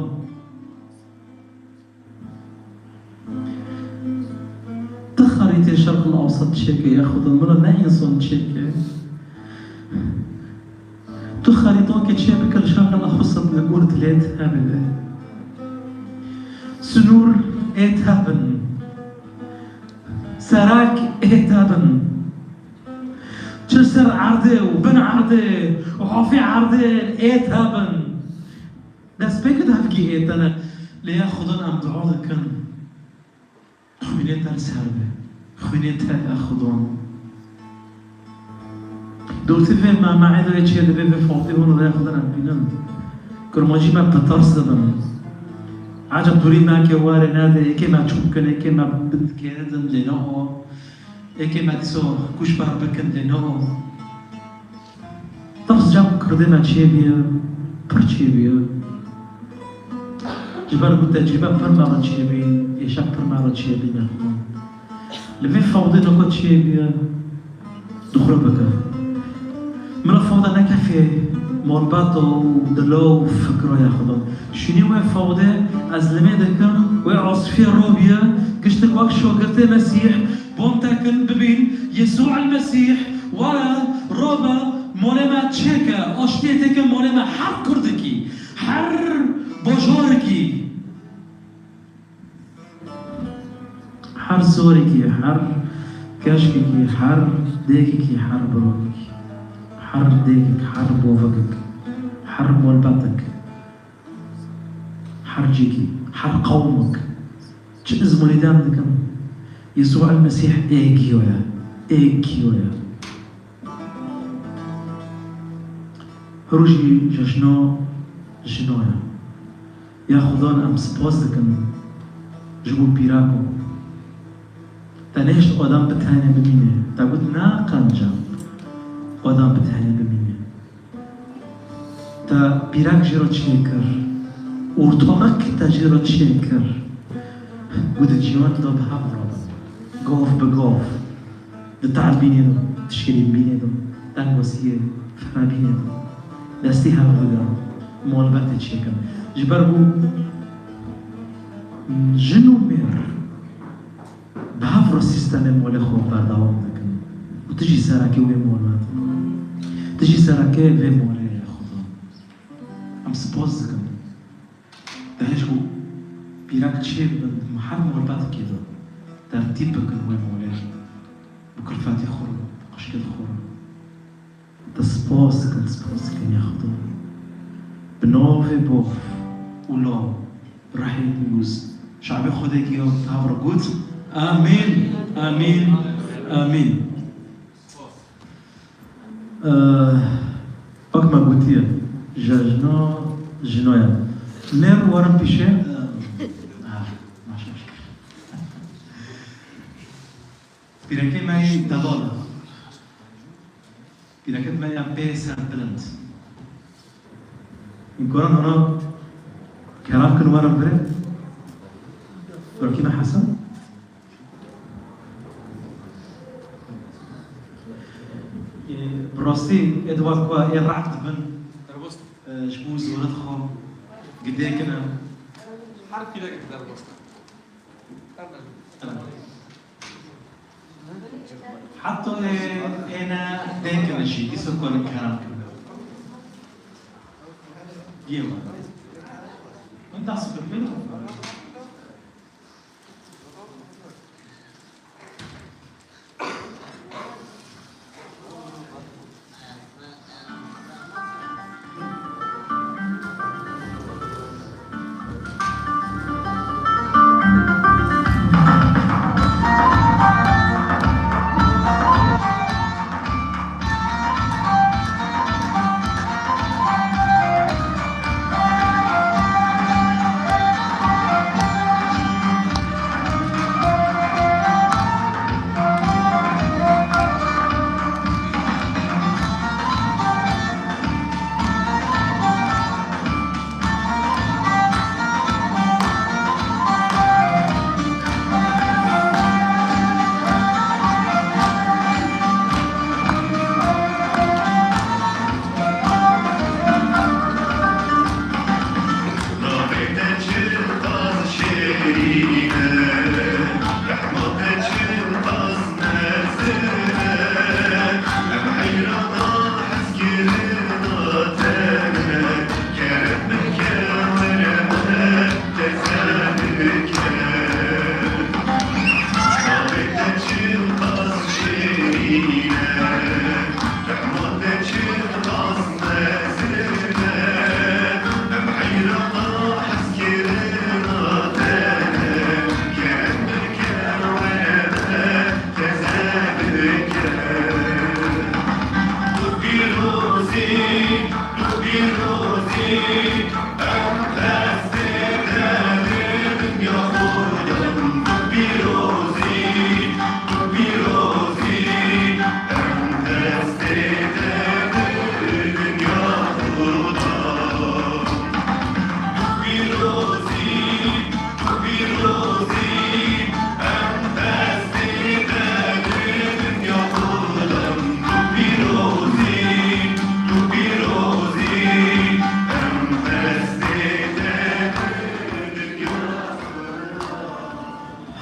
Tu xerîtê Şerqil Ewsat çêke ya Xudan, bila ne însan çêke. Tu xerîtokê çêbike li Şerqil Ewsat li gor dilê te hebin. Sinûr ê te bin. Serek ê te bin. Çi ser erdê û bin erdê û hafî erdê ê te bin. Destpêkê de hevkî ê te ne. Lê ya Xudan em dua dikin. Xwînê te li ser be. Xwînê te ya Xudan. Dûrtî vê me, me êdayê çê dibe vê fewdê hûn rêya Xudan em bînin. Kurmancî me bi tirs dibin. Eceb dûrî me ke were nede, êkê me çûk kin, êkê me bindikêridin lê ne o. Êkê me dîso kuş ber bikin lê ne o. Tirs cem Kurdê me çêbûye, pir çêbûye. Ji ber ku tecrîbe pir me re çêbî, êşa pir me re çêbî ne. Li vê fewdê noko çêbûye, dixwe bike. Mira fewda nekefê malbata û dila û fikra ya Xudan. Şûnî wê fewdê ez limê dikim, wê asifê robûye, giştik wek şagirtê Mesîh, Bom tekin bibîn Yesû el Mesîh, were, robe, molê me çêke, aştiyê têke molê me her kurdekî, her bajarekî, her sorekî, her keşkekî, her dêkekî, her birokekî, her dêkek, her bovekek, her molbetek. Her cîkî, her qewmek, çi izmûnî dem dikim, Yesû el Mesîh êkî yo ye, êkî yo ye. Rojî jejno jino ye. Ya Xudan em spas dikin ji bo pîrako. Te nehişt Adam bi tenê bimîne. Te got, ne qenc e Adam bi tenê bimîne. Te pîrek jê re çêkir. Ortalık te jê re çê kir. Û di cîhanê de bi hev re bin. Gav bi gav. Di te'b bînê de, di şêrîn bînê de, tengosiyê, fena bînê de. Destî hev bigirin. Malbetê çêkin. Ji ber ku jin û mêr bi hev re sîstemê malê xwe berdewam dikin. Û tu jî serekê wê malê. Tu jî serekê vê malê ye Xuda. Em spas dikin. Dehêj ku pîrek çê bibin, di her malbetekê de tertîb bikin wê malê. Bi kulfetê xwe re, bi xwişkê xwe re. Te spas dikin, spas dikin ya Xuda. Bi navê Bav û Law, Ruhê Pîroz. Şabê Xwedê giya bi hev re got, Amîn, amîn, amîn. Eh, wek me gotiye, jejna jinoya. Mêr werin pîşê. Eh, ah, maşallah. Pîrekê me yê delal e. Pîrekê me ya pê serbilind. Hûn karin hana kerem kin werin virê. Wekî me Hesen. Ê, bi rastî ê di wexta ku ê re'd dibin, e, ji bo zoret xwe gidê kine. Her pîrek derbas. Heta ê, ê ne dêkin jî, dîsa ku kerem kin. Yê me. Min dest bi pê.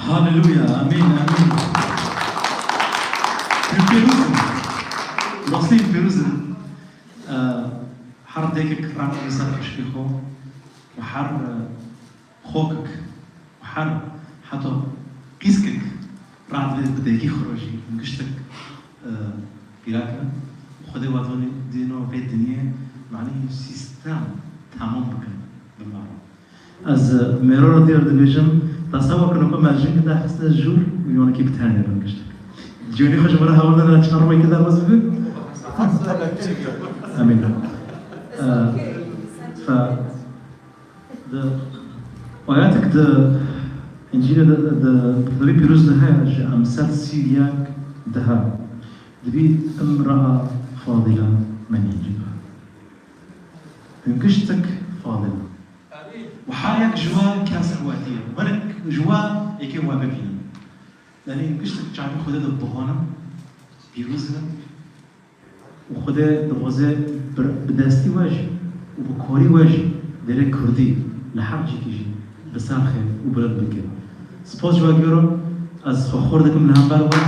Haleluya, amîn, amîn. Hûn pîroz in. Rastî hûn pîroz in. Eh, her dêkek re'd li ser xwişkê xwe û her, eh, xokek û her heta qîskek re'd vê bi dêkî xwe re jî hûn giştek, eh, pîrek in. Xwedê we dîno vê dinyê, manî sîstem temam bikin bi me re. Ez, e, mêro re diyar dibêjim, te seba ku noko me jin daxistine jûr û yanekî bi tenê bin giştek. Ciyonî xwe ji min re hewl neda çar rojekê derbas bibe? Emîn. E, fe, di, ayetek di Încîlê de, di, di Kitabê Pîroz de heye ji Emsel sî û yek dihe. Dibî imraa fadîla menî. Hûn giştek fadîl. Amîn. Û her yek ji we kes qewetî ye. Hinek ji we yekê we bibînin. Yanî giştek çavê Xwedê de bixwanin, pîroz bin. Û Xwedê dixwaze bi, bi destî we jî û bi korî we jî dêrê kurdî li her cîkî jî biserxe û bilind bike. Spas ji we gero, ez xwe xor dikim li hember we.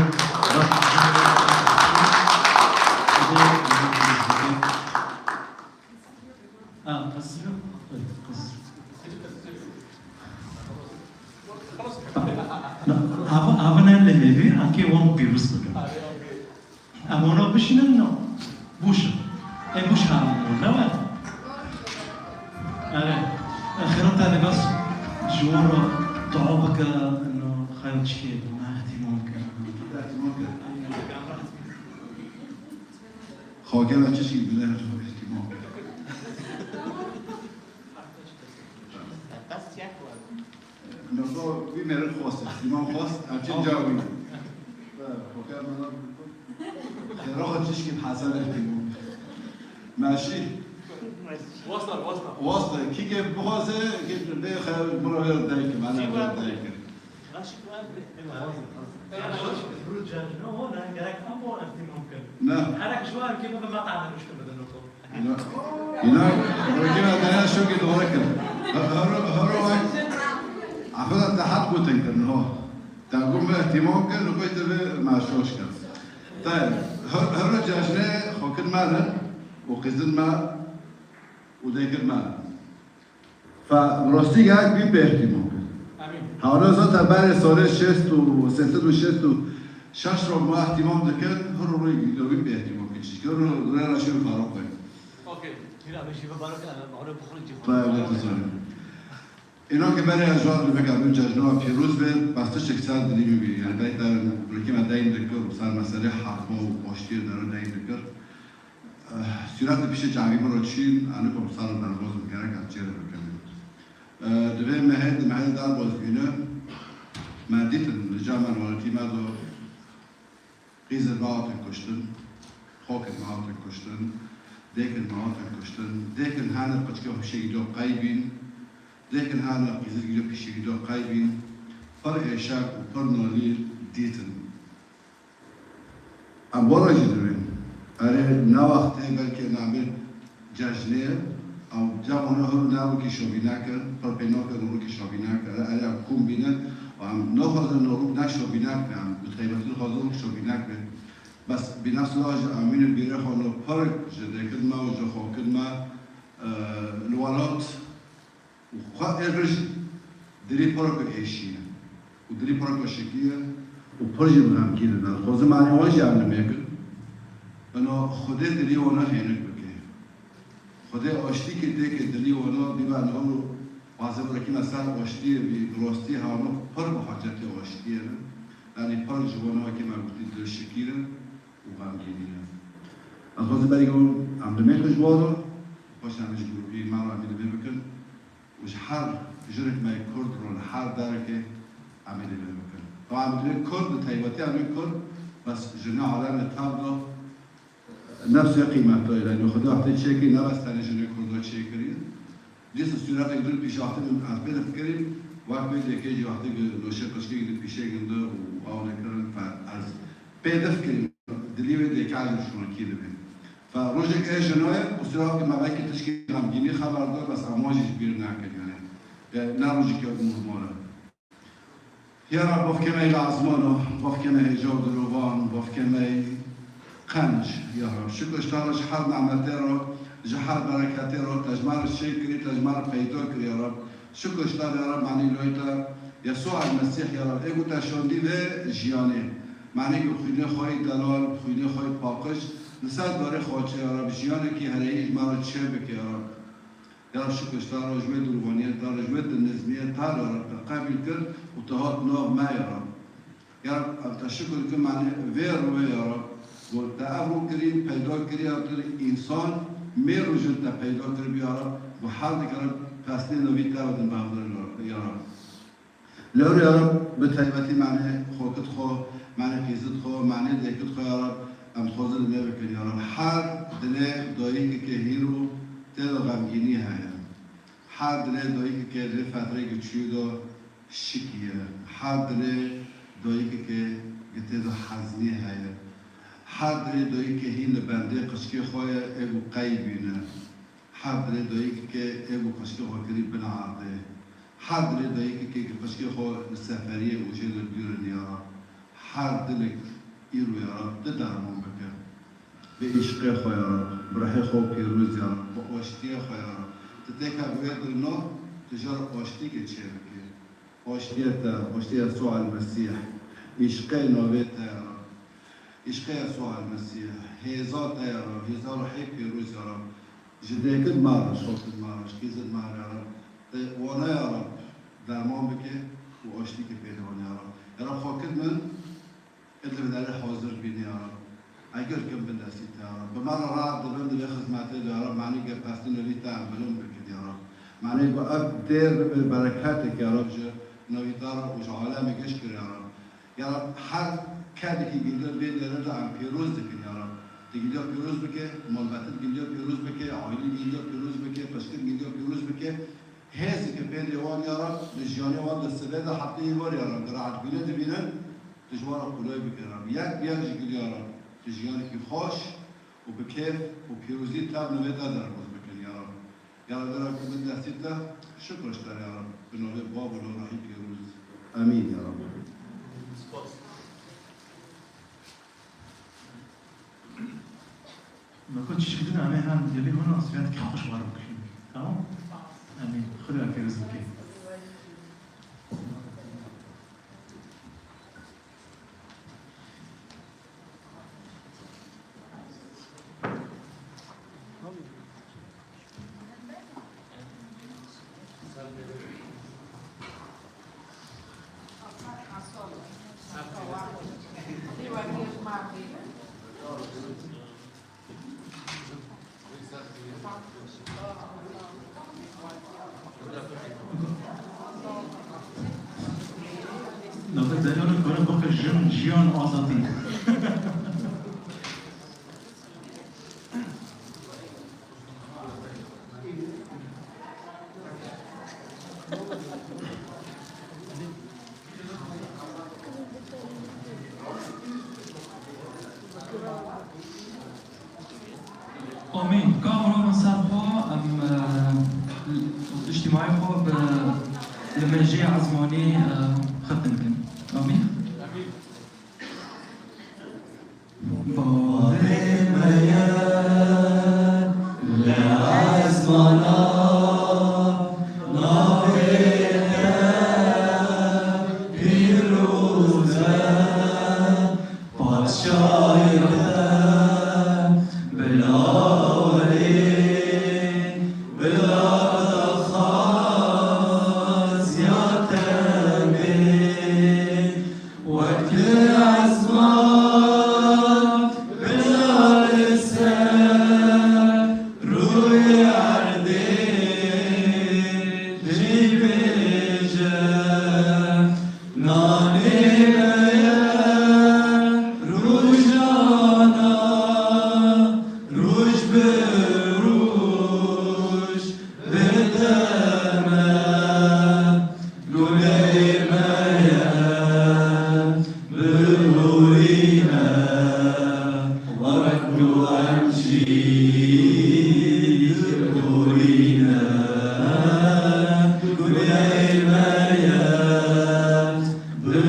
Ah, qizî. Ava, ava ne lehê bî, akê wan pîroz bikin. Em wana bişînin, no. Bûş. E, bûş haram bû, ne we? Evet. E, xêra te de bes ji wan re dua bike, no, xeyr çikê, me ihtimam ke. Xakê me çişkî bile ihtimam ke. Bes çek we. Nexwe wî mêrin xwest, îmam xwest, em çin ca wî. Xwekar me na. Xêra xwe çişkî Hesen Ehtimam. Meşî. Wasta, wasta. Wasta. Kî ke bixwaze, kî lê xew min re vêr dayik, min re vêr dayik. Ne. Herek ji wan kê bibe me qane ruştin bidin û. Îna, îna, rokê me daya şokê dore kir. Her, her, her o ay, afela te hat gotin kir, no. Te got me ihtimam kir, li xwe te ve me şoş kir. Te, her, her o cejne xwe kir me re, û qizin me, û dê kir me re. Fe, rastî gelek wî pê ihtimam kir. Amîn. Hewlo zaten berê salê şêst û, sêsed û şêst û şeş ro ma ihtimam dikin, hiro rê wî pê ihtimam kir. Çi kir, rê ra şêr farok kir. Okey. Hira, be şîve barok, e, hewlo bixwin cî xwe. Tayyip de tuzanî. Îna ke berê ez wan dibêka bin cejna pîroz be, bas tiştek ser dilî min bî. Yani, bey te rikî me deyn dikir, ser meselê herba û paştiyê dero deyn dikir. Eh, sûretê piştê çavî min re çîn, aniko sar û derbaz min gerek ez çêre bikim. Eh, divê mehê di mehê derbaz bîne, me dîtin li cem malbatî me de qîzên me hatin kuştin, xokên me hatin kuştin, dêkên me hatin kuştin, dêkên hene qicikê xwe şehîdo qey bîn, dêkên hene qîzikî pîşekî do qey bîn, pir êşek û pir nalî dîtin. Em were jî divên. Erê, ne wextê belkî navê cejnê ye, ew cem wana hir û ne rokî şovînek in, pir pê nakin rokî şovînek, erê, erê em kom bînin û em naxwazin rok ne şovînek be, em bi taybetî dixwazin rok şovînek be. Bes bîna sila ji emînê bîrê xwe no pir ji dêkin me û ji xokin me, e, li welat û xwe êr jî dilî pir ku êşî ye û dilî pir ku şikî ye û pir jî bi xemgîn in. Ez xwezim anî wan jî em nimêkin. Ino Xwedê dilî wana hênik bike. Xwedê aştîkê têke dilî wana bîbe niha û bazê birekî me ser aştiyê bî, bi rastî hewno pir bi hacetê aştiyê ne. Yanî pir ji wana wekî me gotî dil şikî ne û xemgînî ne. Ez xwezim berî em nimêkin ji wana, paşê em ji grûpî me re em ê nimê bikin. Û ji her jinik me yê Kurd re li her derekê em ê divê bikin. Ew em divê Kurd, bi taybetî em ê Kurd, bes ji ne alemê tev de nefsê qîmetdar e. Yanî Xwedê wextê çêkirî, ne bes tenê jinê Kurd re çêkirî. Dîsa sûretek din pîşe wextê min ez pê difikirîm, wek wê dêkê jî wextê ku noşê qicikê din pîşê ginde û aw nekirin, fe ez pê difikirîm, dilî wê dêke ez ji şûnekî dibê. Fe rojek ê jinoyê û sûra wekî me belkî tişkî xemgînî xeber da, bes em wan jî ji bîr nekin, yanî, e, ne rojeke normal e. Ya Rab, bavkê me yê li ezmana, bavkê me hêja û dilovan, bavkê me yê qenc, ya Rab. Şukir ji te re ji her nimetê re, ji her bereketê re, te ji me re çêkirî, te ji me re peyda kirî, ya Rab. Şukir ji te re, ya Rab, manî loy te, Yesûa Mesîh, ya Rab. Ê ku te şandî vê jiyanê. Manî ku xwînê xwe yê delal, xwînê xwe yê paqij, li ser darê xaçê, ya Rab, jiyanekî herêyî ji me re çêbike, ya Rab. Ya Rab, şukir ji te re, ji wê dirûvaniyê te re, ji wê dilnizmiyê te re, ya Rab, te qebîl kir û te hat nav me, ya Rab. Ya Rab, em te şukir dikin, manê vê rûyê, ya Rab, ku te ev rû kirî, peyda kirî, ya Rab, tu însan mêr û jin te peyda kiribî, ya Rab, ku her dikare pesnê navî te bidin bavdar, ya Rab. Lewre ya Rab, bi taybetî manê xokit xwe, manê qîzit xwe, manê dêkit xwe ya Rab, em dixwazin li me bikin ya Rab. Her dilê dayikekê hîro tê de xemgînî heye. Her dilê dayikekê li fetreyeke çûyî de şikî ye. Her dilê dayikekê gi tê de heznî heye. Her dilê dayikekê hîn li bendê qijkê xwe ye, ê ku qey bîne. Her dilê dayikekê ê ku qijkê xwe kirî bin erdê. Her dilê dayikekê ku qijkê xwe li seferiyê û jê li dûr in ya Rab. Her dilek îro ya Rab tu derman bike. Bi îşqê xwe ya Rab, bi rihê xwe pîroz ya Rab, bi aştiyê xwe ya Rab. Tu têka bi wê dil no, tu ji re aştiyekê çêbikî. Aştiyê te, aştiyê Yesûa El-Mesîh, îşqê navê te ya Rab. Îşqê Yesûa El-Mesîh, hêza te ya Rab, hêza rihê pîroz ya Rab. Ji dêkin me re, ji xortin me re, ji qîzin me re ya Rab. Te wana ya Rab, derman bike û aştiyekê pê de wan ya Rab. Ya Rab, xwe kir min, Ê li vî derê hazir bîne ya Rab. Eger kim bin destî te ya Rab. Bi me re rahat dibin di vê xizmetê de ya Rab. Manî ge pestî navî te em bilind bikin ya Rab. Manî ku ev dêr bibe bereketek ya Rab ji navî te re û ji alemê geş kir ya Rab. Ya Rab her kedekî gilî vê dêrê de em pîroz dikin ya Rab. Tu gilî pîroz bike, malbetin gilî pîroz bike, aîlî gilî pîroz bike, qiştin gilî pîroz bike. Hêzeke pê dê wan ya Rab, di jiyanê wan de sibê de heftê îvar ya Rab, di rahetbûnê dibînin, tu ji wan re qulay bike Rab. Yek bi yek ji gilî ya Rab, tu jiyanekî xweş û bi kêf û pîrozî tev navê te derbas bikin ya Rab. Ya Rab, ya Rab, ku min destî te, şukr ji te ya Rab, bi navê Bav û Ruhî Pîroz. Emîn ya Rab. Spas. Nako çişkidin, em ê hem gelî hona siyadekî xweş war bikin. Tamam? Em ê Xuda pêroz bike. Navê deryana kare bakir jin, jiyan, azadî. Amîn. Ka mirovan ser xwe, em, e, îctîmayê xwe bi, li mêjeyê ezmanî, e, xetin bikin. Amîn. Bavê me ye li ezmana, navê te pîroz e, padşahê te bila welê, bila daxwaziya te bê. Wek li ezman bila li ser rûyê erdê jî bêje, nanê me ye rojana, roj bi roj bide me. Gulê me ye, bihurîne, wek ku em jî dihurîne. Gulê me ye, bi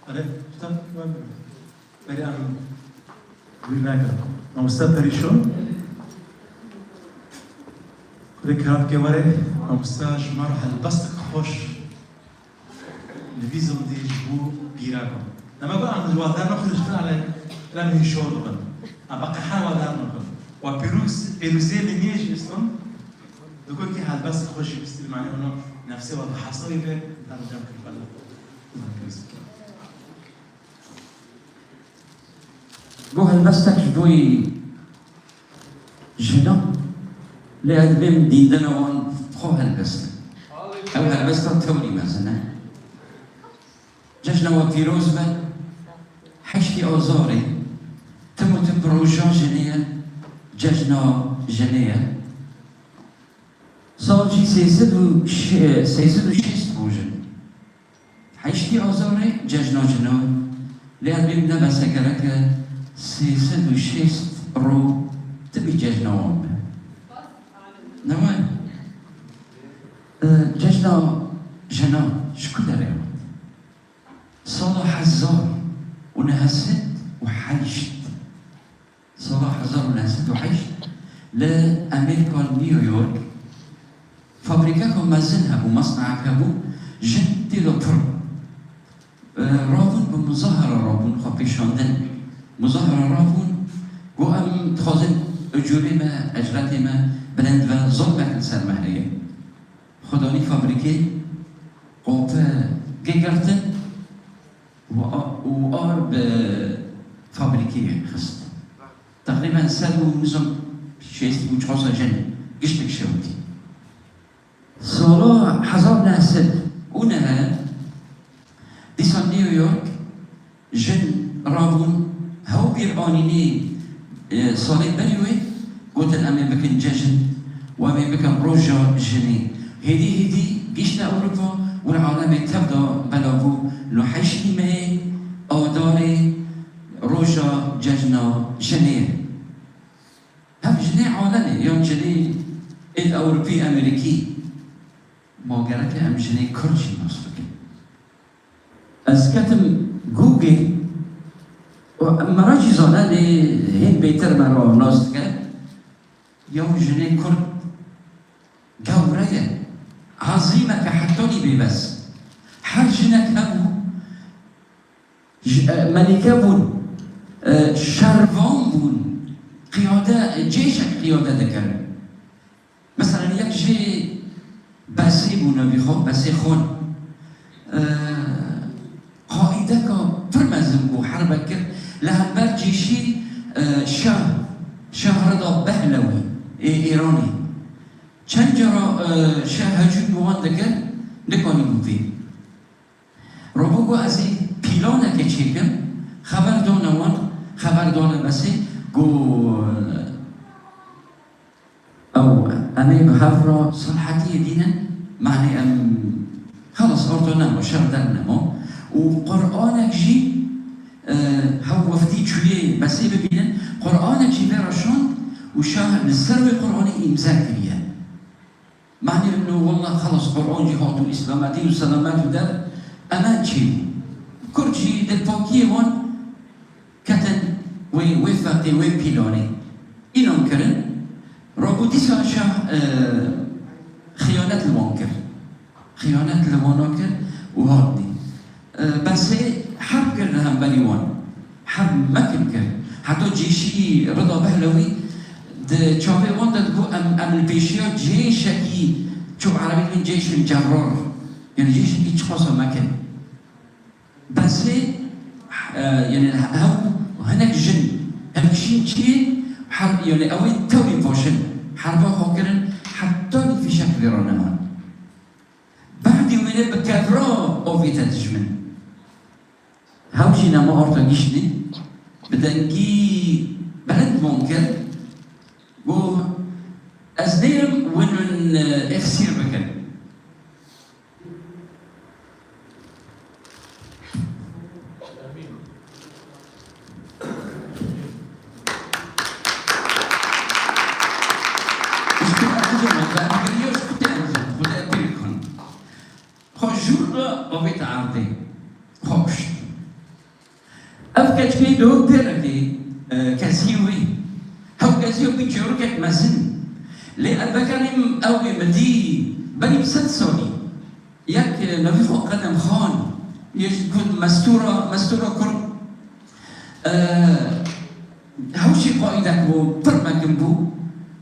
Erê, usta, were. Berê em wî nake. Mamoste Perîşon. Kurê Kiran ke were, mamoste ji me re helbestek xweş li vî zindî ji bo bîra bû. Dema ku em ji wadar nexin, ji tane em hîn şor dibin. Em beqehan wadar nexin. Wa pîroz, pîrozê li nê jî iston, di ku ki helbest xweş jî bistî, mane ona nefsê wa bi hesabî be, em cem kir bela. Go helbestek ji bo jinan, lê ez dibêm dîndina wan xwe helbest e. Ew helbesta tewrî mezin e. Cejna we pîroz be, heştê Azarê, tim û tim roja jinê ye, cejna jinê ye. Sal jî sê sed û şêst roj in. Heştê Azarê cejna jinan, lê ez bêm ne bes e, gerek e sê sed û şêst roj tibî cejna wan be. Ne wayne? E, cejna jinan ji ku derê hat? Sala hezar û neh sed û heşt. Sala hezar û neh sed û heşt li Amerîka, New York, fabrîkeka mezin hebû, masnayek hebû, jin tê de pir bû. E, rabûn bi muzahara rabûn, xwe pêşandin. Muzahara rabûn, got, em dixwazin ujûrê me, ecretê me bilind be, zilmek li ser me heye. Xwedanî fabrîkê, qapê girtin û a-, û ar bi fabrîkê xist. Teqrîben sed û nizam şêst û çar jin giştik şewitî. Sala hezar neh sed û neh dîsa New York jin rabûn, hew bîr anînê, e, salê berî wê, gotin, em ê bikin cejn, û em ê bikin roja jinê. Hêdî hêdî gihişte Ewropa û li alemê tev da bela bû, li heştê mehê Adarê roja cejna jinê ye. Hev jinê alemê, yan jinê êd Ewropî, Amerîkî, ma gerek e em jinê Kurd jî nas bikin. Ez ketim Google û me re jî zane, lê hên bêtir me re nas dike. Yew jinê Kurd gewre ye. Ezîmeke hetanî bêbes. Her jinek hebû, ji, e, melîke bûn, e, şervan bûn, qiyade, e, cêşek qiyade dikirin. Mesela yek jê Besê bû, navî xwe Besê Xon. E, qaîdeka pir mezin bû, herbek kir li hember cêşî, e, Şah, Şah Rida Pehlewî ê Îranê. Çend cara, e, Şah hecûm bi wan dikir, nikanîbû bê. Rabû got, ez ê pîlanekê çêkim, xeber dane wan, xeber dane Besê, got, ew, em ê bi hev re silhetiyê bînin, manê em, xelas, orto nema, şer dernema. Û Qur'anek jî, e, hew weftî çûyê Besê bibînin, Qur'anek jî vê re şand û şah li ser wê Qur'anê îmze kiriye. Manî min û, wela xelas, Qur'an jî hat û îslametî û selamet û der emen çê bû. Kurd jî dilpakiyê wan ketin wê, wê feqê, wê pîlanê. Înan kirin, rabû dîsa şah, e, xiyanet li wan kir. Xiyanet li wana kir û hatnî. E, Besê herb kir li hemberî wan. Herb mekin kir. Heta cêşî Rida Pehlewî di çavê wan de digot, em, em li pêşiya cêşekî, ço erebî dibin cêşin cerrar. Yani cêşekî çiqasa mekin. Besê, e, yani hew hinek jin hevkişîn çiyê, her, yani ew ê tewrî paşin herba xwe kirin, heta fîşek vê re neman. Behdî wêne bi kevra avête dijmin. Hew jî nema orta giştî, bi dengî bilind wan kir, got, ez nêrim win win, e, êxsîr bikin. Xwe jûr re avête erdê. Xwe kuşt. Keçkê do pêrekê, e, kezî wî. Hew kezî wî çêrokek mezin. Lê ez vegerîm ew ê min dî berî bi sed salî. Yek, e, nevî xwe Qedem Xan, yê ji Kurd, Mestura, Mestura Kurd. E, hew jî qaîdek bû, pir mekin bû.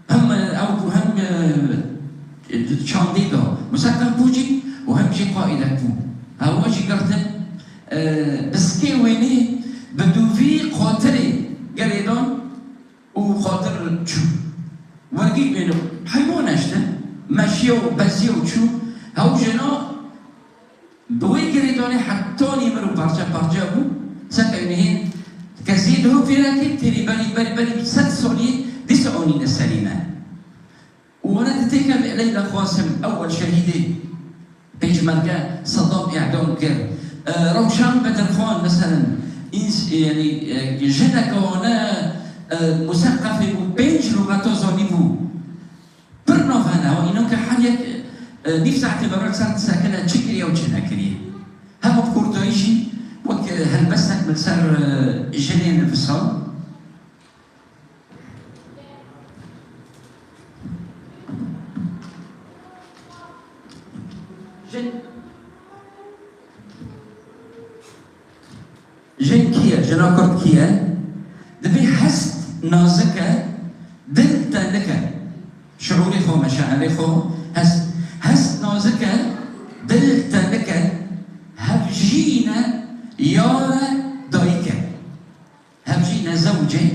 Hem, e, ew bû, hem, e, çandê da. Museqef bû jî û hem jî qaîdek bû. Hewa jî girtin. E, piskê wênê bi dûvî qatirê girêdan û qatir çû. Wergî wêno heywan eştin, meşiya û beziya û çû. Hew jina bi wê girêdanê hetanî mir û parçe parçe bû. Seke nihên kezî diho pêrekê têrî berî, berî, berî sed salî dîsa anîne serî me. Û wana di têkevê Leyla Qasim, ewel şehîdê Pêşmerge Sedam îdam kir. E, Rewşan Bedirxan, meselen, îns-, yanî, e, jineke wane, e, museqefê bû, pênc luxeta zanîbû. Pir navhene, ew înan ke her yek, e, nîv saetê beror ser disekine çi kiriye û çi nekiriye. Hema bi kurtayî jî wek, e, helbestek min ser, e, jinê nivisa. Jin, jin kî ye? Jina Kurd kî ye? Dibê hest nazik e, dil tenik e. Şiûrê xwe, meşairê xwe, hest, hest nazik e, dil tenik e, hevjîn e, yar e, dayik e. Hem jî ne zewcê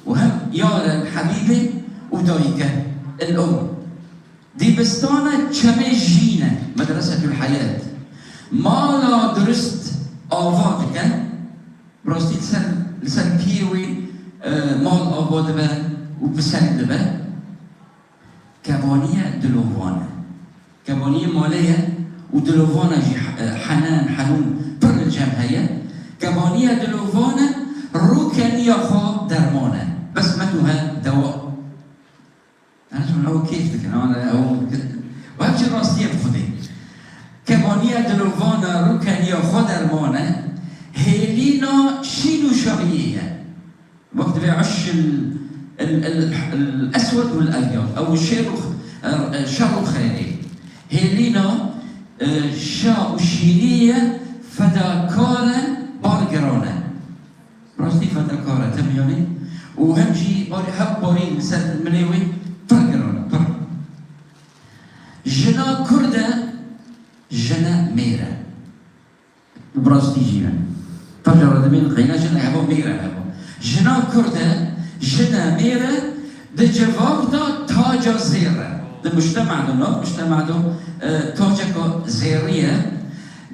û hem yar e, hebîbê û dayik e, el-um. Dibistana çemê jîn e, medresetul heyat. Mala durist ava dike, bi rastî li ser, li ser piyê wî, e, mal ava dibe û bi ser dibe. Kebaniye dilovan e. Kebaniyê malê ye û dilovana jî, e, henen, henûn pir li cem heye. Kebaniye dilovan e, rûkeniya xwe derman e. Bes me tu he dewa. Ez ew kêf dikin, ana ew dikin. Ev jî rastiyê bi Xwedê. Kebaniye dilovan e, rûkeniya xwe derman e. Hêlîna şîn û şahiyê ye. Wek divê eş el, el, el, el eswed û el ebyad. Ew şer û, e, şer û xêrê. Hêlîna, e, şa û şînî ye, fedakar e, bargiran e. Rastî fedakar e, temyanî. Û hem jî bar-, hev barî li ser milê wî pir giran e, pir. Jina Kurd e, jine mêr e. Bi rastî jî ne. Pir cara dibên qeyna jin heva mêr e heva. Jina Kurd e, jine mêr e, di civak de taca zêr e. Di mujtema de, nav mujtema de, e, taceka zêrî ye.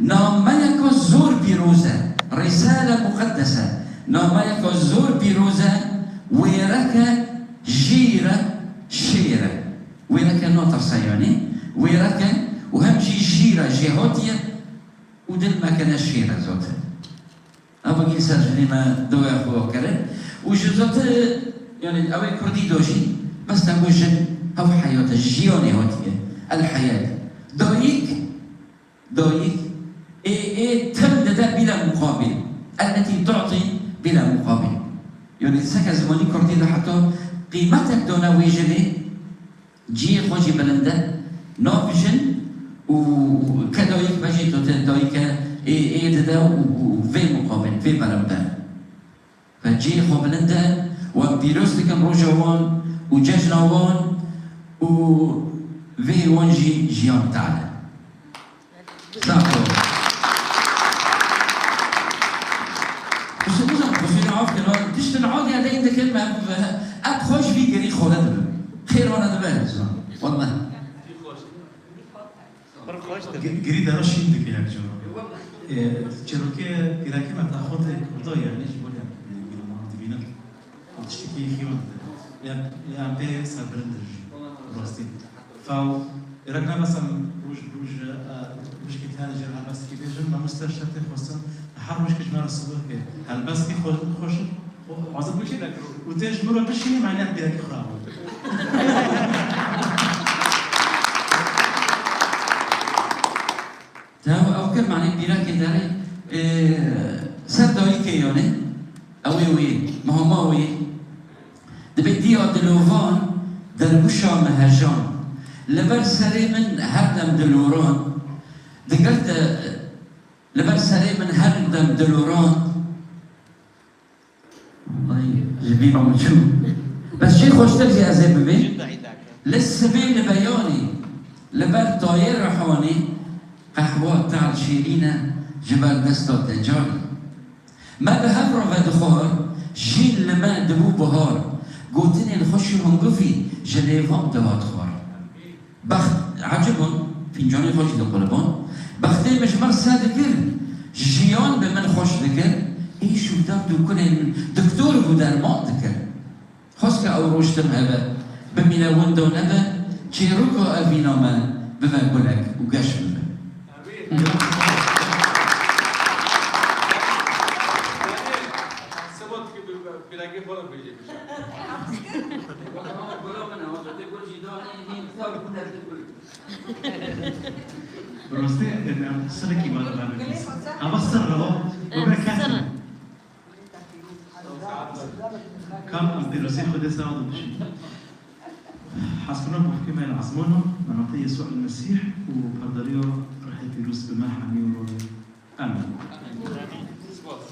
Nameyeka zor pîroz e. Risale muqeddes e. Nameyeka zor pîroz e. Wêreke jîr e, şêr e. Wêreke natirse yanî. Wêreke û hem jî jîr e, jêhatî ye. Û dil mekene şêre zote. Ev gî ser jinê me doya xwe kere. Û ji zote, yani ew ê kurdî do jî, bes te got jin, ew heyat e, jiyanê hatiye. El heyat. Dayik, dayik, ê, ê tim dide bîle muqabil. Elletî tu'tî bîle muqabil. Yani seke zimanî kurdî de heta qîmetek dane wê jinê, Cihê xwe jî bilind e, nav jin û ke dayik be jî tu te dayike ê, ê dide û, û vê muqabil, vê berember. Ve cihê xwe bilind e, wan pîroz dikin roja wan û cejna wan û vê wan jî jiyan tade. Sağ ol. Xusû-, xusûsî af kir, tiştin adiye de indikin me, ev xweş vî girî xole dibin. Xêr wana dibe, wallah. Pir xweş dibin. Gi-, girî dera şîn dike yek cara. Ee, çîrokê pîrekê me taxotê Kurda, yani ji bo, e, gurman dibînin. Tiştekî xîvan dide. Ya, ya em pê serbilind in jî. Rastî. Faw, êrek ne bes em roj bi roj, e, rojkî tane jê helbestekî bêjin, mamoste şertê xwestin, her rojkî ji me re sibir ke. Helbestekî xwe-, xweş, xwe-, hazir bikî, û tê ji min re bişînî, me ne pîrekî xwe rabû. Te ew, ew kir, manê pîrekê derê, e, ser dayikê yanê. Ewê wî, mama wî, dibê diya dilovan, dergûşa me hejan. Li ber serê min her dem diloran. Digirte, li ber serê min her dem diloran. Ay, ji bîra min çû. Bes çi xweştir jî ez ê bibê. Li sibê li beyanî, li ber tayê rihanî, qehwa tal şêrîn e, ji ber desta tecarî. Me bi hev re vedixwar, jîn li me dibû bihar. Gotinên xweş û hingivî ji lêvan dihat xwar. Bext, ecibon, fîncanê xwe jî diqulibon. Bextê min ji min qise dikir, jiyan bi min xweş dikir. Êş û derd û kulên min doktor bû derman dikir. Xwest ke ew roj tim hebe, bimîne winda nebe, çêroka evîna me bibe gulek û geş bibe. Seba dikir bi, bi, bi rengê xwe re bêjê bişe. Bi rastî, em, sirekî wan dibe. Hava sir re, we bire kesê. Kam em pêrozê Xwedê ser wan dibişîn. Hasbunallah, muhkeme el azmona, menatê Yesû el Mesîh û pardariya Ruhê Pîroz bi me hemî û royê. Amin. Spas.